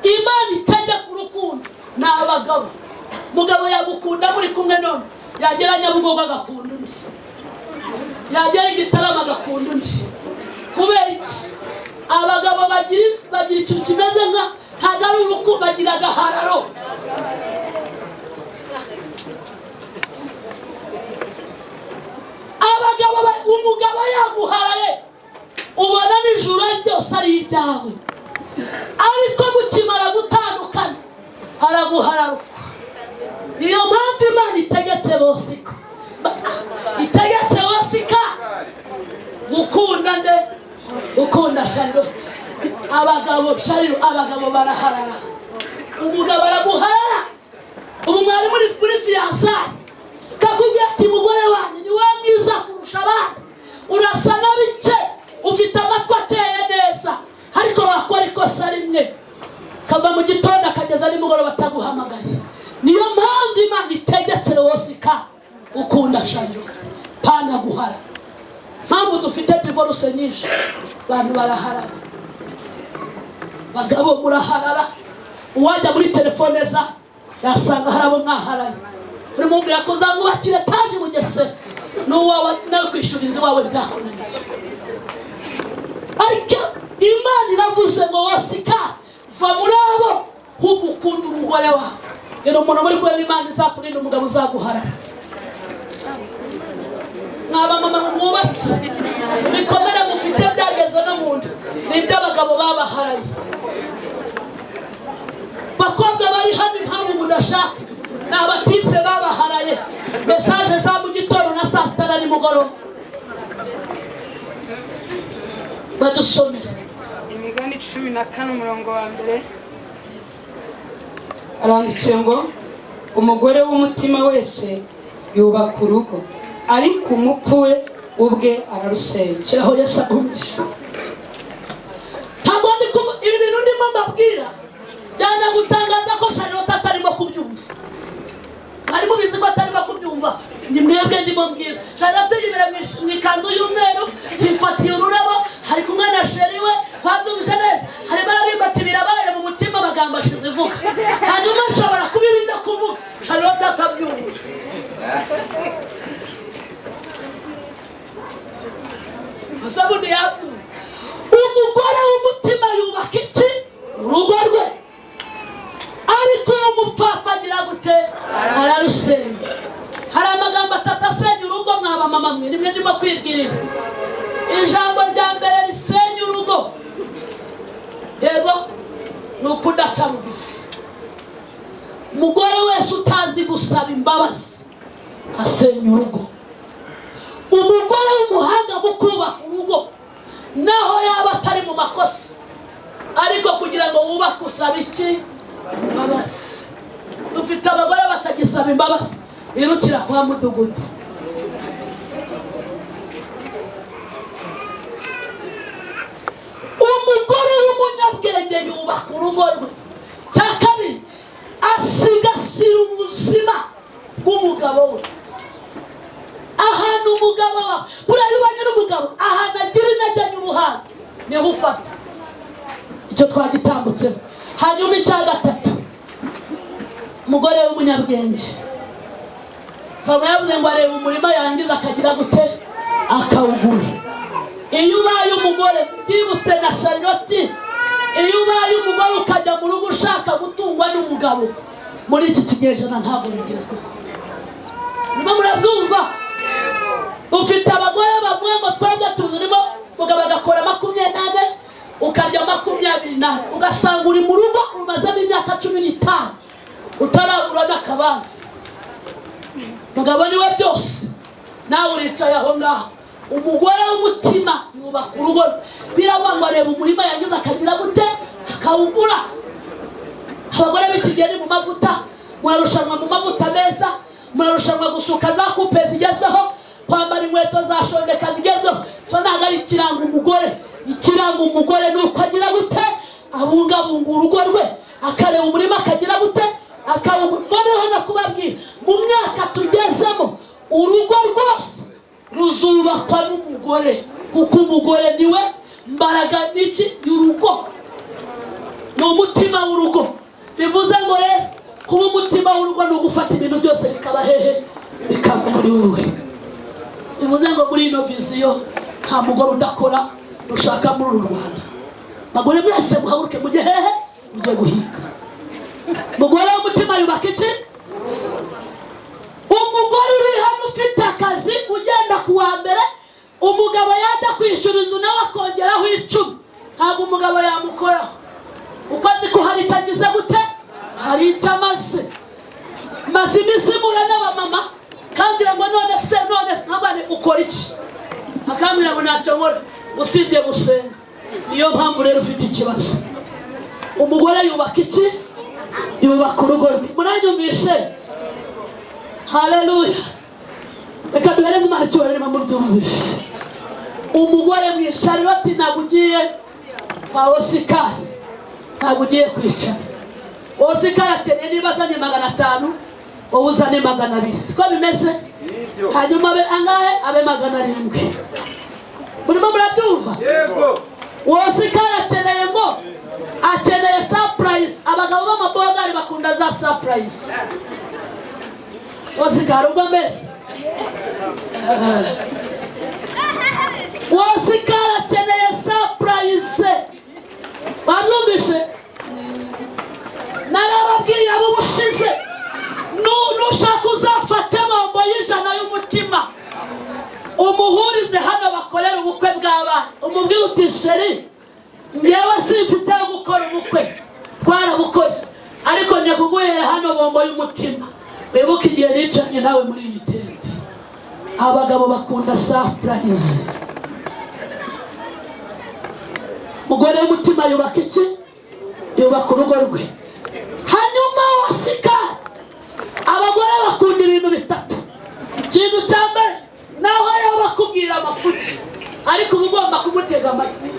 Imana itajya ku rukundo, ni abagabo. Mugabo yagukunda muri kumwe none, yagera Nyabugogo agakunda undi, yagera Igitarama agakunda undi. Kubera iki? Abagabo bagira ikintu kimeze nka ntabwo ari urukundo, bagira agahararo. Abagabo, umugabo yaguharaye ubona nijoro ryose ari ibyawe, ariko mukimara gutandukana araguhararuka. Niyo mpamvu Imana itegetse bosika, itegetse bosika gukunda nde? Gukunda Charlotte. Abagabo Charlotte, abagabo baraharara, umugabo araguharara. Ubu mwari muri fiançailles, kakubwira ati mugore wanjye ni wowe mwiza kurusha abandi, urasa na bike, ufite amatwi ateye neza, ariko wakora ikosa rimwe kava mu gitondo akageza nimugoroba ataguhamagaye. Niyo mpamvu Imana itegetse wosika ukunda Charlotte, pana guharara. Mpamvu dufite divorce nyinshi, abantu baraharara. Bagabo muraharara, uwajya muri telefone za yasanga hari abo mwaharaye. Uri mubwira ko uzamwubakira etaje Bugesera, n'uwawe nawe kwishyura inzu wawe byakunaniye. Ariko Imana iravuze ngo wosika va muri abo, ahubwo ukunda umugore wawe. Rero umuntu muri kumwe n'Imana izakurinda umugabo uzaguharara. Mwaba mama mwubatse, ibikomere mufite byageze no mu nda, ni iby'abagabo babaharaye. Bakobwa bari hano impamvu mudashaka ni abatipe babaharaye. Message za mu gitondo na saa sita na nimugoroba. Badusomere Imigani 14 umurongo wa mbere, aranditse ngo umugore w'umutima wese yubaka urugo, ariko umupfu we ubwe ararusenya. Shyiraho Yesu agumisha. Ntabwo ndi ibi bintu ndimo mbabwira byanagutangaza ko Charlotte atarimo kubyumva. Mwari mubizi ko atarimo kubyumva, ni mwebwe ndimo mbwira. Charlotte yibera mu ikanzu y'umweru, yifatiye ururabo, hari kumwe na sheri we, wabyumvise neza, harimo ararimba ati birabaye mu mutima, amagambo ashize ivuga. Hanyuma nshobora kubirinda kuvuga Charlotte atabyumva. Gusa bundi yabyumva. Umugore w'umutima yubaka iki? Urugo rwe. Ariko umupfapfa agira gute? Ararusenya. Hari amagambo atatu asenya urugo, mwaba mama mwe nimwe ndimo kwibwirira. Ijambo rya mbere risenya urugo, yego, ni ukudaca bugufi. Umugore wese utazi gusaba imbabazi asenya urugo. Umugore w'umuhanga mu kubaka urugo, naho yaba atari mu makosa, ariko kugira ngo wubake usaba iki? Imbabazi. Dufite abagore batagisaba imbabazi, birukira kwa mudugudu. Umugore w'umunyabwenge yubaka urugo rwe. Cya kabiri, asigasira ubuzima bw'umugabo we. Ahantu umugabo wawe, buriya iyo ubanye n'umugabo, ahantu agira intege n'ubuhazi niho ufata. Icyo twagitambutseho. Hanyuma icya gatatu, umugore w'umunyabwenge Salomo yavuze ngo areba umurima yarangiza akagira gute? Akawugura. Iyo ubaye umugore, byibutse na Charlotte, iyo ubaye umugore ukajya mu rugo ushaka gutungwa n'umugabo, muri iki kinyejana ntabwo bigezweho. Niba murabyumva, dufite abagore bavuga ngo twebwe tuzirimo, mugabo agakora 24, ukarya 24, ugasanga uri mu rugo umazemo imyaka 15 utaragura n'akabanza. Mugabo niwe byose, nawe uricaye aho ngaho. Umugore w'umutima yubaka urugo, biravuga ngo areba umurima yangiza akagira gute, akawugura. Abagore b'iki gihe ni mu mavuta, murarushanwa mu mavuta meza, murarushanwa gusuka za coupe zigezweho, kwambara inkweto za shondeka zigezweho. Cyo ntabwo ari ikiranga umugore. Ikiranga umugore ni uko agira gute, abungabunga urugo rwe, akareba umurima akagira gute, akawugura. Noneho nakubabwira, mu myaka tugezemo urugo rwose ruzubakwa n'umugore, kuko umugore niwe mbaraga n'iki y'urugo, ni umutima w'urugo. Bivuze ngo rero kuba umutima w'urugo ni ugufata ibintu byose bikaba hehe, bikava muri wowe. Bivuze ngo muri ino viziyo nta mugore udakora dushaka muri uru Rwanda. Bagore mwese muhaguruke mujye hehe, mujye guhinga. Mugore w'umutima yubaka iki? Umugore uri hano ufite akazi ugenda ku wa mbere, umugabo yajya kwishyura inzu nawe akongeraho 10, ntabwo umugabo yamukoraho, uko azi ko hari icyo agize gute, hari icyo amaze. Maze iminsi mpura n'abamama kambwira ngo none se none nkabane ukora iki, akambwira ngo ntacyo nkora usibye gusenga. Niyo mpamvu rero ufite ikibazo. Umugore yubaka iki? Yubaka urugo rwe. Muranyumvishe? Haleluya. Reka duhereze Imana icyubahiro niba mubyumvishe. Umugore mwicara ati ntabwo ugiye kwa Osikari, ntabwo ugiye kwicara. Osikari akeneye niba azanye 500, wowe uzane 200, siko bimeze? Hanyuma abe angahe? Abe 700. Murimo murabyumva? Yego. Osikari akeneye ngo akeneye surprise. Abagabo b'amabogari bakunda za surprise. Osikari ubwo mbese Osikari akeneye surprise. Babyumvishe? Narababwiye abo ubushize, nushaka uzafate bombo y'ijana y'umutima umuhurize hano bakorere ubukwe bw'abana, umubwire uti sheri ngewe simfite yo gukora ubukwe, twarabukoze, ariko njye kuguhera hano bombo y'umutima. Wibuke igihe nicanye nawe muri iyi tente. Abagabo bakunda surprise. Umugore w'umutima yubaka iki? Yubaka urugo rwe. Hanyuma Osikari, abagore bakunda ibintu bitatu. Ikintu cya mbere, naho yaba akubwira amafuti, ariko uba ugomba kumutega amatwi.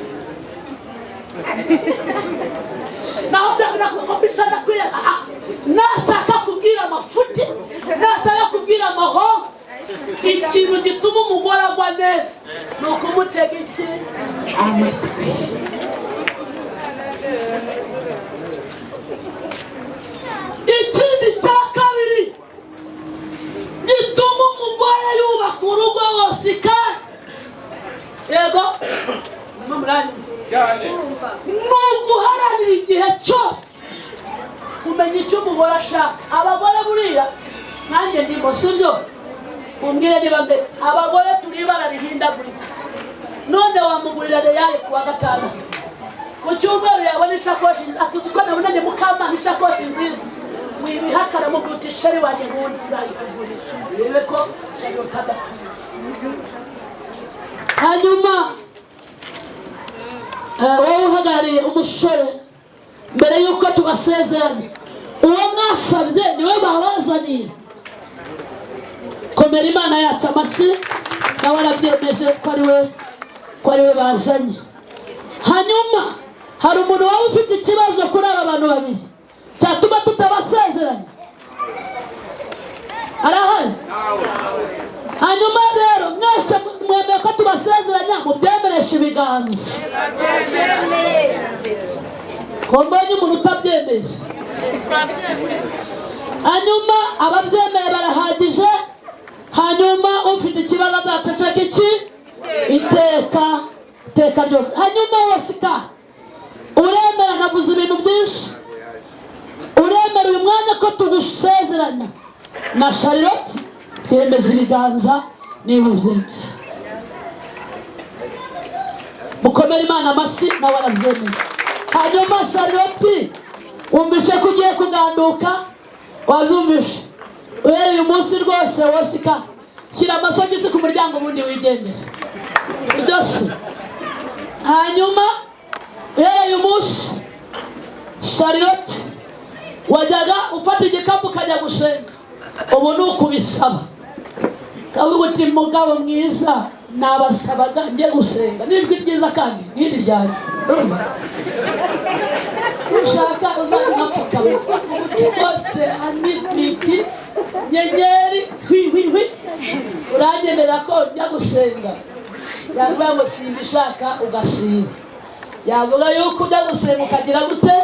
Naho bisa ndakwira, nashaka kubwira amafuti, nashaka kubwira amahoro. Ikintu gituma umugore agwa neza ni ukumutega iki? Amatwi. Ikindi cya kabiri gituma umugore yubaka urugo, Osikari, yego ni uguharanira igihe cyose kumenya icyo umugore ashaka. Abagore buriya nanjye ndimo, sibyo? Mumbwire niba mbese abagore turi ibara rihindagurika. None wamugurira reyali kuwa gatandatu, ku cyumweru yabona ishakoshi, atuzi ko nabonanye Mukamana ishakoshi nziza, wibihakana mubwira uti sheri wanjye ngundi nzayikugurira, urebe ko sheri utadatuzi. Hanyuma wowe uhagarariye umusore, mbere y'uko tubasezeranye, uwo mwasabye niwe babazaniye. Komera Imana yacu amashyi, nawe arabyemeje ko ari we bazanye. Hanyuma hari umuntu waba ufite ikibazo kuri aba bantu babiri cyatuma tutabasezeranya? Arahari? Hanyuma rero mwese mwemeye ko tubasezeranya, mubyemeresha ibiganza. Ko mbonye umuntu utabyemeye. Hanyuma ababyemeye barahagije. Hanyuma ufite ikibazo azaceceka iki? Iteka iteka ryose. Hanyuma Osikari, uremera navuze ibintu byinshi, uremera uyu mwanya ko tugusezeranya na Charlotte? Byemeza ibiganza niba ubyemera. Mukomere Imana amashyi, nawe arabyemeye. Hanyuma Charlotte, wumvishe ko ugiye kuganduka, wabyumvishe? Uhereye uyu munsi rwose wosika shyira amasogisi ku muryango ubundi wigendere, sibyo se? Hanyuma uhereye uyu munsi Charlotte, wajyaga ufata igikapu ukajya gusenga, ubu ni ukubisaba, kavuga uti mugabo mwiza nabasabaga njye gusenga n'ijwi ryiza kandi n'iri ryanjye, ushaka uzajya unapfukama uti rwose aniswiti nyenyeri hwi hwi hwi, uranyemerera ko njya gusenga? Yavuga ngo simbishaka, ugasiba. Yavuga yuko ujya gusenga ukagira gute?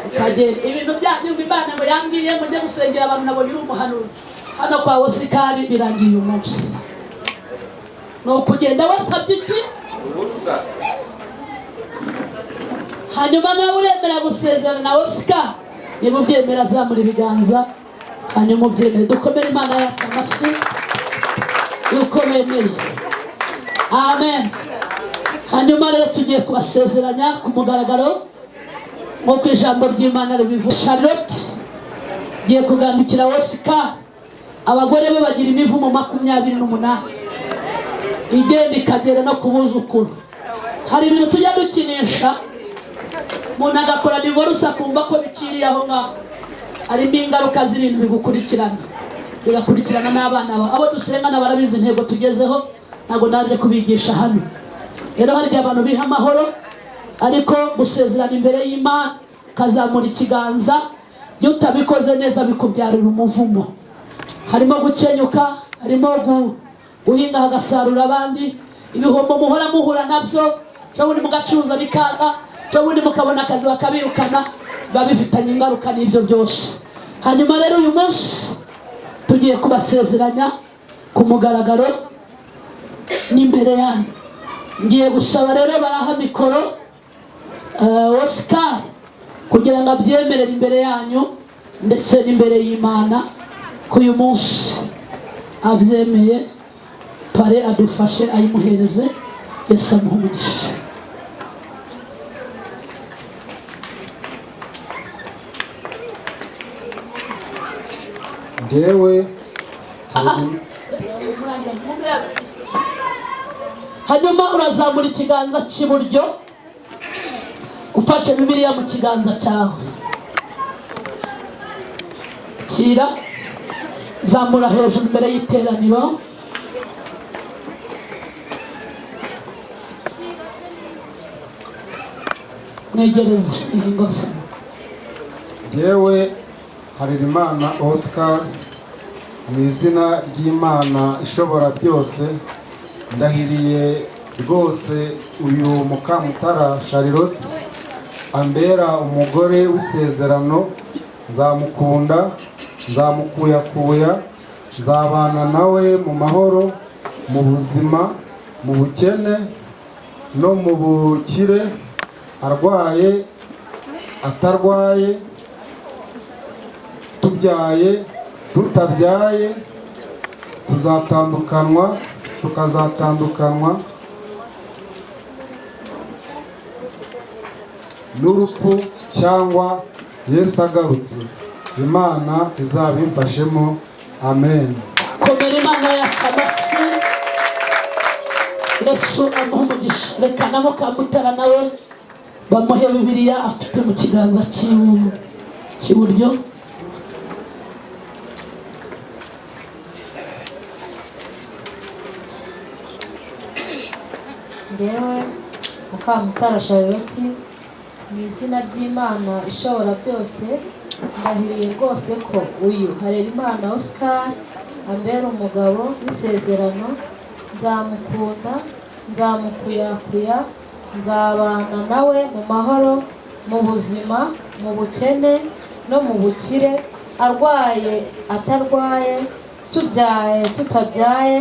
Ukagenda. Ibintu byanyu Imana ngo yambwiye mujye gusengera abantu, nabonye uri umuhanuzi hano kwa Osikari, birangiye uyu munsi. Ni ukugenda wasabye iki? Hanyuma nawe uremera gusezerana na Oscar? Niba ubyemera azamura ibiganza, hanyuma ubyemere. Dukomere Imana yacu amashyi yuko bemeye. Amen. Hanyuma rero tugiye kubasezeranya ku mugaragaro nk'uko ijambo ry'Imana ribivuga. Charlotte giye kugandukira Oscar. Abagore be bagira imivumo 28 igenda ikagera no ku buzukuru. Hari ibintu tujya dukinisha, umuntu agakora divorce akumva ko biciriye aho ngaho. Harimo ingaruka z'ibintu bigukurikirana, bigakurikirana n'abana bawe. Abo dusengana barabizi intego tugezeho, ntabwo naje kubigisha hano. Rero hari igihe abantu biha amahoro, ariko gusezerana imbere y'Imana ukazamura ikiganza, iyo utabikoze neza bikubyarira umuvumo. Harimo gukenyuka, harimo guhinga hagasarura abandi, ibihombo muhora muhura nabyo, ejo bundi mugacuruza bikanga, ejo bundi mukabona akazi bakabirukana, biba bifitanye ingaruka n'ibyo byose. Hanyuma rero uyu munsi tugiye kubasezeranya ku mugaragaro n'imbere yanyu. Ngiye gusaba rero baraha mikoro Oscar kugira ngo abyemerere imbere yanyu ndetse n'imbere y'Imana ko uyu munsi abyemeye. Pare adufashe ayimuhereze. Yesu amuhe umugisha. Njyewe Hanyuma urazamura ikiganza cy'iburyo ufashe Bibiliya mu kiganza cyawe, kira zamura hejuru imbere y'iteraniro. Mwegereze ingozi. Njyewe Harerimana Oscar, mu izina ry'Imana ishobora byose, ndahiriye rwose uyu Mukamutara Charlotte ambera umugore w'isezerano, nzamukunda, nzamukuyakuya, nzabana nawe mu mahoro, mu buzima, mu bukene no mu bukire, arwaye atarwaye, tubyaye tutabyaye, tuzatandukanwa tukazatandukanwa n'urupfu cyangwa Yesu agarutse. Imana izabimfashemo. Amen. Komera Imana yacu amashyi. Yesu amuhe umugisha. Reka na Mukamutara nawe bamuhe Bibiliya afite mu kiganza cy'iburyo. Njyewe Mukamutara Charlotte, mu izina ry'Imana ishobora byose, ndahiriye rwose ko uyu Harerimana Oscar ambera umugabo w'isezerano, nzamukunda, nzamukuyakuya, nzabana nawe mu mahoro, mu buzima, mu bukene no mu bukire, arwaye atarwaye, tubyaye tutabyaye,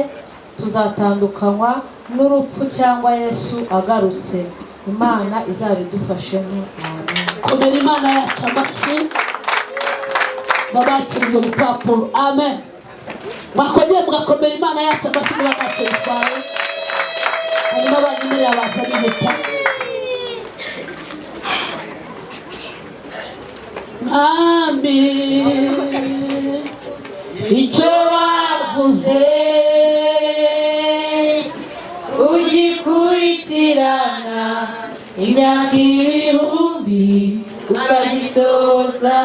tuzatandukanywa n'urupfu cyangwa Yesu agarutse. Imana izabidufashemo. Amen. Komera Imana yacu amashyi. Babakira ibyo bipapuro. Amen. Mwakongeye mugakomera Imana yacu amashyi niba ntacyo bitwaye. Hanyuma banyemerera bazana impeta. Mwami, icyo wavuze Ugikurikirana imyaka ibihumbi ukagisoza.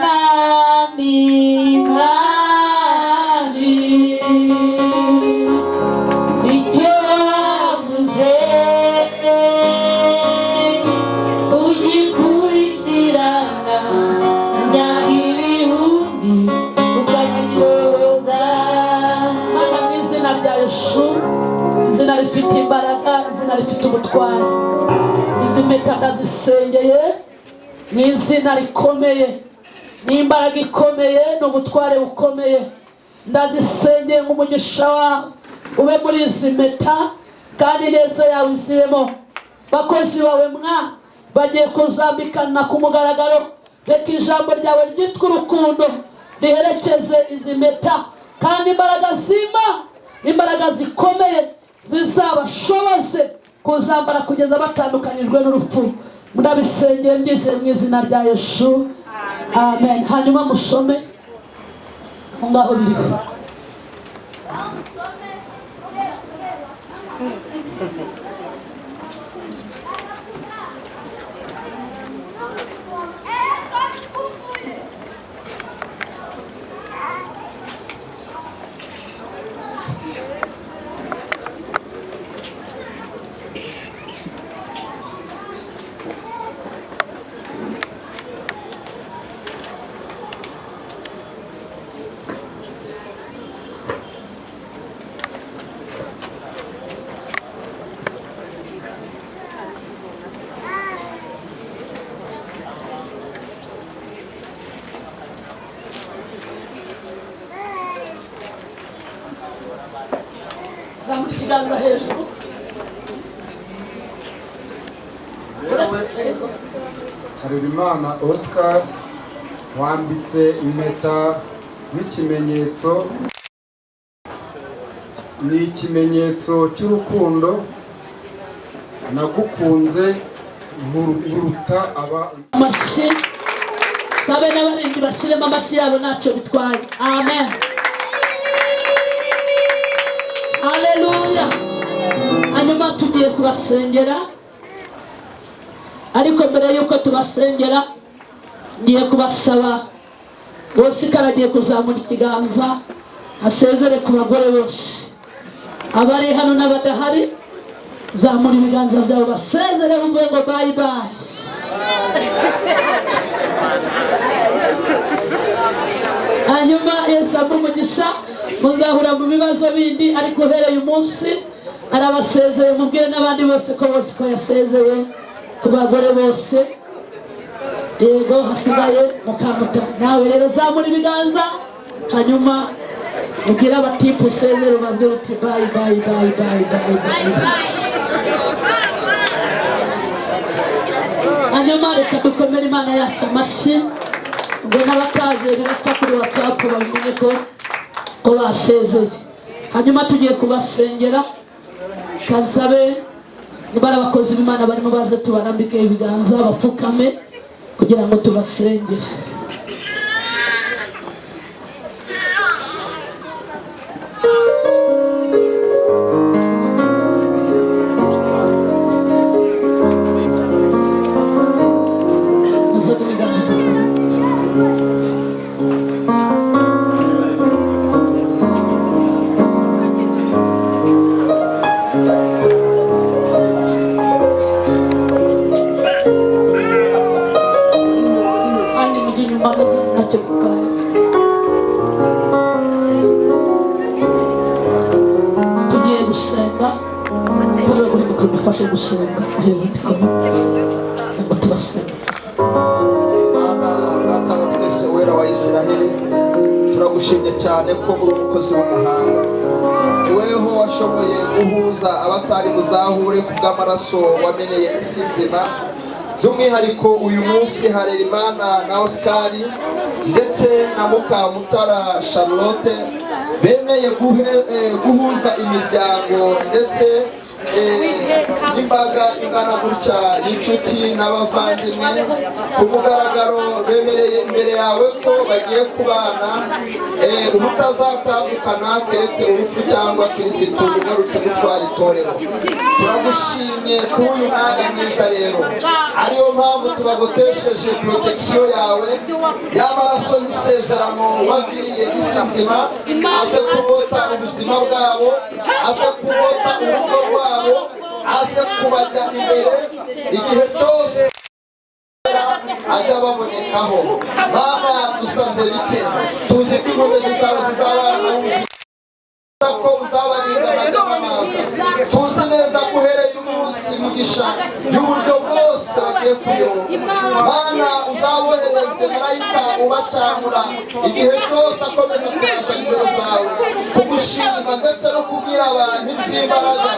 Mwami, Mwami, icyo wavuze ugikurikirana imyaka ibihumbi ukagisoza. Mana, mu izina rya Yesu, izina rifite imbaraga, izina rifite ubutwari, izi mpeta ndazisengeye mu izina rikomeye n'imbaraga ikomeye n'ubutware bukomeye. Ndazisengeye nk'umugisha wawe ube muri izi mpeta, kandi neza yawe izibemo. Bakozi bawe mwa bagiye kuzambikana ku mugaragaro, reka ijambo ryawe ryitwa urukundo riherekeze izi mpeta, kandi imbaraga zima, imbaraga zikomeye zizabashoboze kuzambara kugeza batandukanyijwe n'urupfu. Ndabisengeye mbyizeye mu izina rya Yesu, amen. Hanyuma musome aho ngaho biriho. Zamura ikiganza hejuru. Yewe Harerimana Oscar, wambitse impeta nk'ikimenyetso, ni ikimenyetso cy'urukundo nagukunze nkuruta aba. Amashyi, sabe n'abarindi bashyiremo amashyi yabo, ntacyo bitwaye. Amen, haleluya. Hanyuma tugiye kubasengera, ariko mbere y'uko tubasengera ngiye kubasaba, bose agiye kuzamura ikiganza asezere ku bagore bose abari hano n'abadahari. Zamura ibiganza byabo basezere, bumve ngo bye bye. Hanyuma Yesu amuhe umugisha, muzahura mu bibazo bindi, ariko uhereye umunsi arabasezeye. Mubwire n'abandi bose ko bose ko yasezeye ku bagore bose. Yego, hasigaye mukamuta nawe rero zamura ibiganza, hanyuma ubwire abatipu usezere, ubabwire uti bye bye bye bye bye bye bye. Hanyuma reka dukomere Imana yacu amashyi. Ubwo n'abataje biraca kuri WhatsApp babimenye ko basezeye. Hanyuma tugiye kubasengera. Kansabe niba ari abakozi b'Imana barimo baze tubarambike ibiganza, bapfukame kugira ngo tubasengere. Muze n'ibiganza dupfukame. Kandi mujye inyuma, muze, ntacyo bitwaye. Tugiye gusenga. Nsaba guhinduka dufashe gusenga uheze mikoro ngo tubasenge. Mana Data wa twese, Wera wa Isiraheli, turagushimye cyane ko uri umukozi w'umuhanga. Ni weho washoboye guhuza abatari buzahure ku bw'amaraso wameneye isi nzima. By'umwihariko uyu munsi Harerimana na Oscar ndetse na Mukamutara Charlotte. Bemeye guhuza imiryango ndetse n'imbaga ingana gutya y'inshuti n'abavandimwe ku mugaragaro, bemereye imbere yawe ko bagiye kubana ubutazatandukana keretse urupfu cyangwa Kirisitu ugarutse gutwara itorero. Turagushimye kuri uyu mwanya mwiza rero, ariyo mpamvu tubagotesheje protection yawe y'amaraso y'isezerano waviriye isi nzima, aze kugota ubuzima bwabo, aze kugota urugo rwabo, aze kubajya imbere igihe cyose ajya babonekaho. Mana, dusabye bike, tuzi ko inkomezi zawe zizabana n'ubuzima, ko uzabarinda amajya n'amaza. Tuzi neza ko uhereye umunsi mugisha y'uburyo bwose bagiye kuyoba. Mana, uzabohereze marayika ubacamura igihe cyose akomeza kubaza imbere zawe, kugushima ndetse no kubwira abantu iby'imbaraga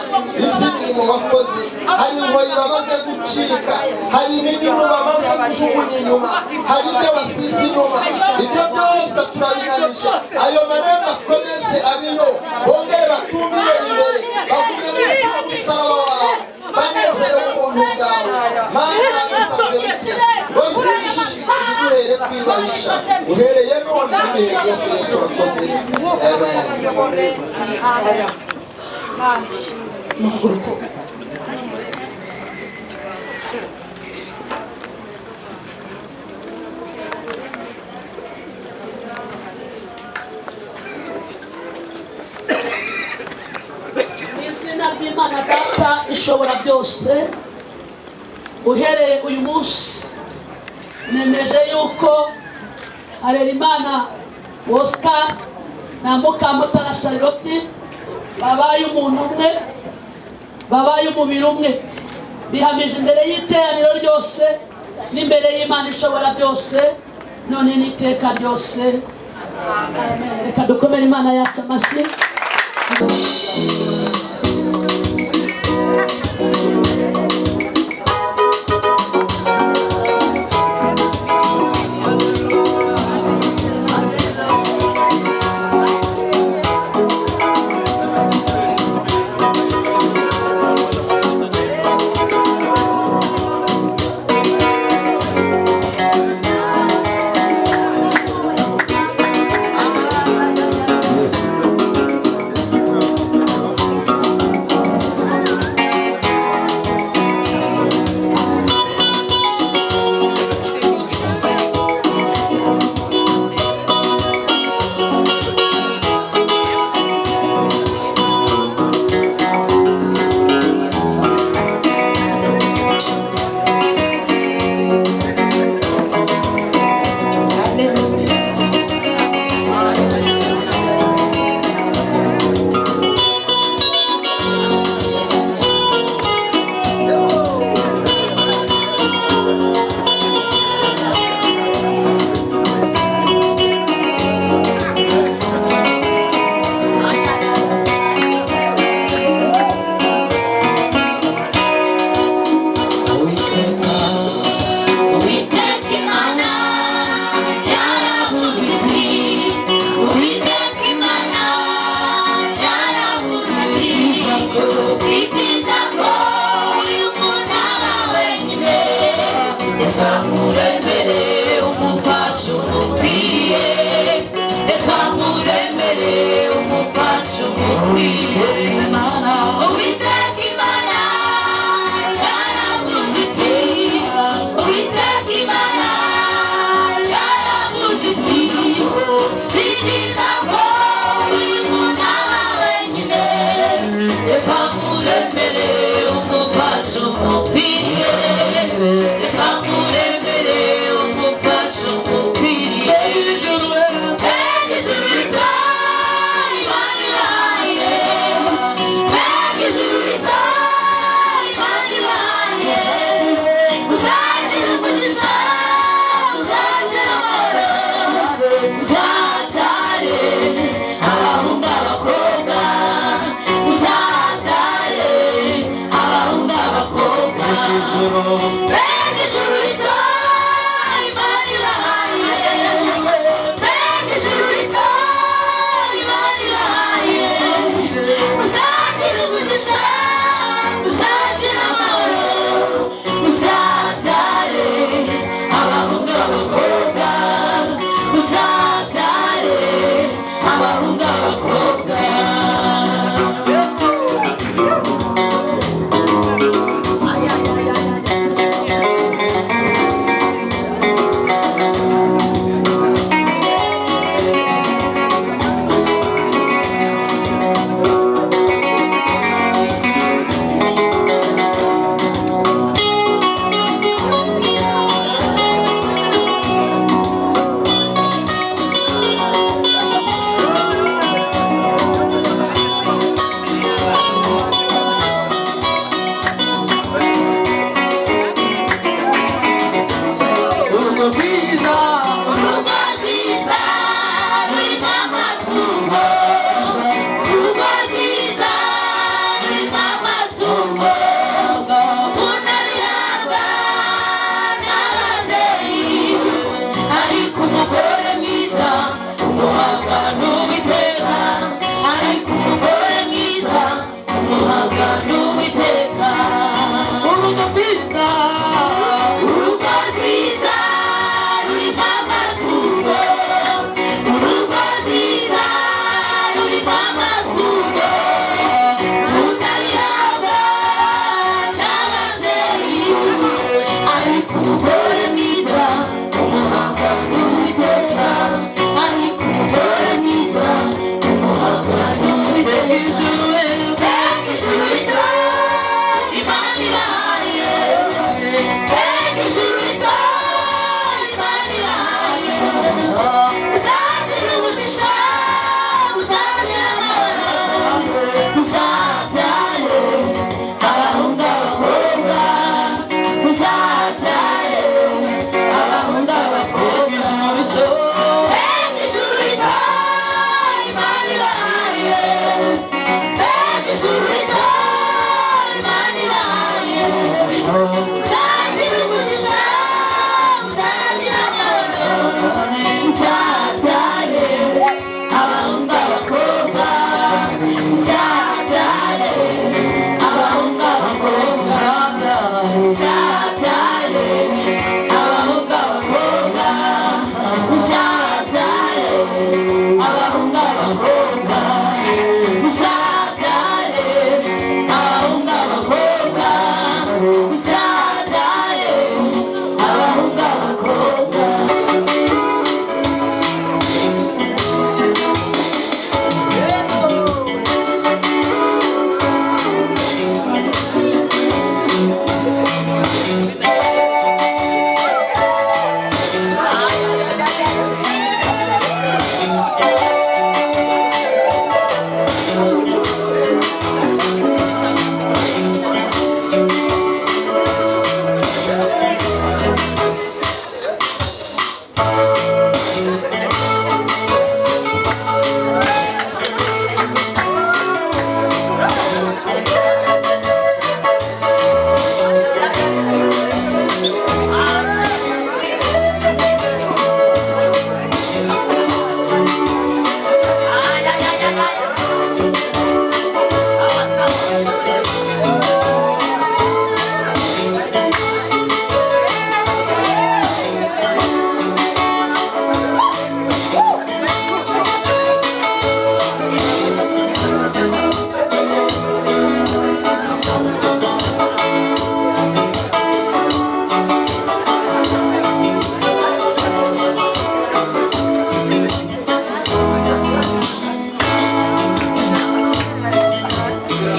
iby'imirimo wakoze. Hari ingoyi bamaze gucika, hari iminyururu bamaze kujugunya inyuma, hari ibyo basize inyuma. Ibyo byose turabinanije, ayo marembo akomeze abiyo, bongere batumire imbere, bagume munsi y'umusaraba wawe, banezerewe ubuntu bwawe. Mana, dusabye bike ngo byinshi biduhere kwibahisha uhereye none n'ibihe byose. Yesu urakoze, amen. Mu izina ry'Imana Data ishobora byose, uhereye uyu munsi nemeje yuko Harerimana Oscar na Mukamutara Charlotte babaye umuntu umwe, babaye umubiri umwe. Bihamije imbere y'iteraniro ryose n'imbere y'Imana ishobora byose, none n'iteka ryose, amen. Reka dukomere Imana yacu amashyi. Uwiteka Imana yaravuze iti, Uwiteka Imana yaravuze iti, si byiza ko uyu muntu aba wenyine, reka muremere umufasha umukwiye, reka muremere umufasha umukwiye. Uwiteka Imana yaravuze iti, Uwiteka Imana yaravuze iti, si byiza ko uyu muntu aba wenyine, reka muremere umufasha umukwiriye, reka muremere umufasha umukwiriye. Mbega ijuru rito Imana ibahaye, mbega ijuru rito Imana ibahaye, muzagira umugisha, muzagira amahoro, muzabyare abahungu abakobwa, muzabyare abahungu abakobwa. Mbega ijuru rito Imana ibahaye, mbega ijuru rito Imana ibahaye. Urugo rwiza, urugo rwiza rurimo amatungo. Urugo rwiza rurimo amatungo. Unabihabwa n'ababyeyi, ariko umugore mwiza umuhabwa n'Uwiteka. Ariko umugore mwiza umuhabwa n'Uwiteka. Urugo rwiza, urugo rwiza rurimo amatungo. Urugo rwiza rurimo amatungo. Unabihabwa n'ababyeyi, ariko umugore mwiza umuhabwa n'Uwiteka. Ariko umugore mwiza umuhabwa n'Uwiteka. Mbega ijuru rito Imana ibahaye, mbega ijuru rito Imana ibahaye. Muzagira umugisha, muzagira amahoro, muzabyare abahungu abakobwa, muzabyare abahungu abakobwa. Mbega ijuru rito Imana ibahaye, mbega ijuru rito Imana ibahaye. Muzagira umugisha, muzagira amahoro, muzabyare abahungu abakobwa, muzabyare abahungu abakobwa, muzabyare abahungu abakobwa, muzabyare abahungu abakobwa, muzabyare abahungu abakobwa, muzabyare abahungu abakobwa.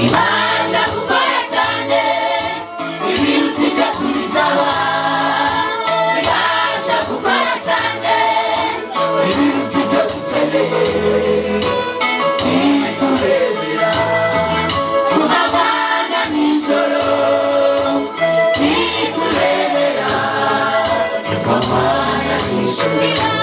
Ibasha gukora cyane ibiruta ibyo tuyisaba. Ibasha gukora cyane ibiruta ibyo dukeneye. Ntiturebera kumanywa nijoro, ntiturebera kumanywa nijoro.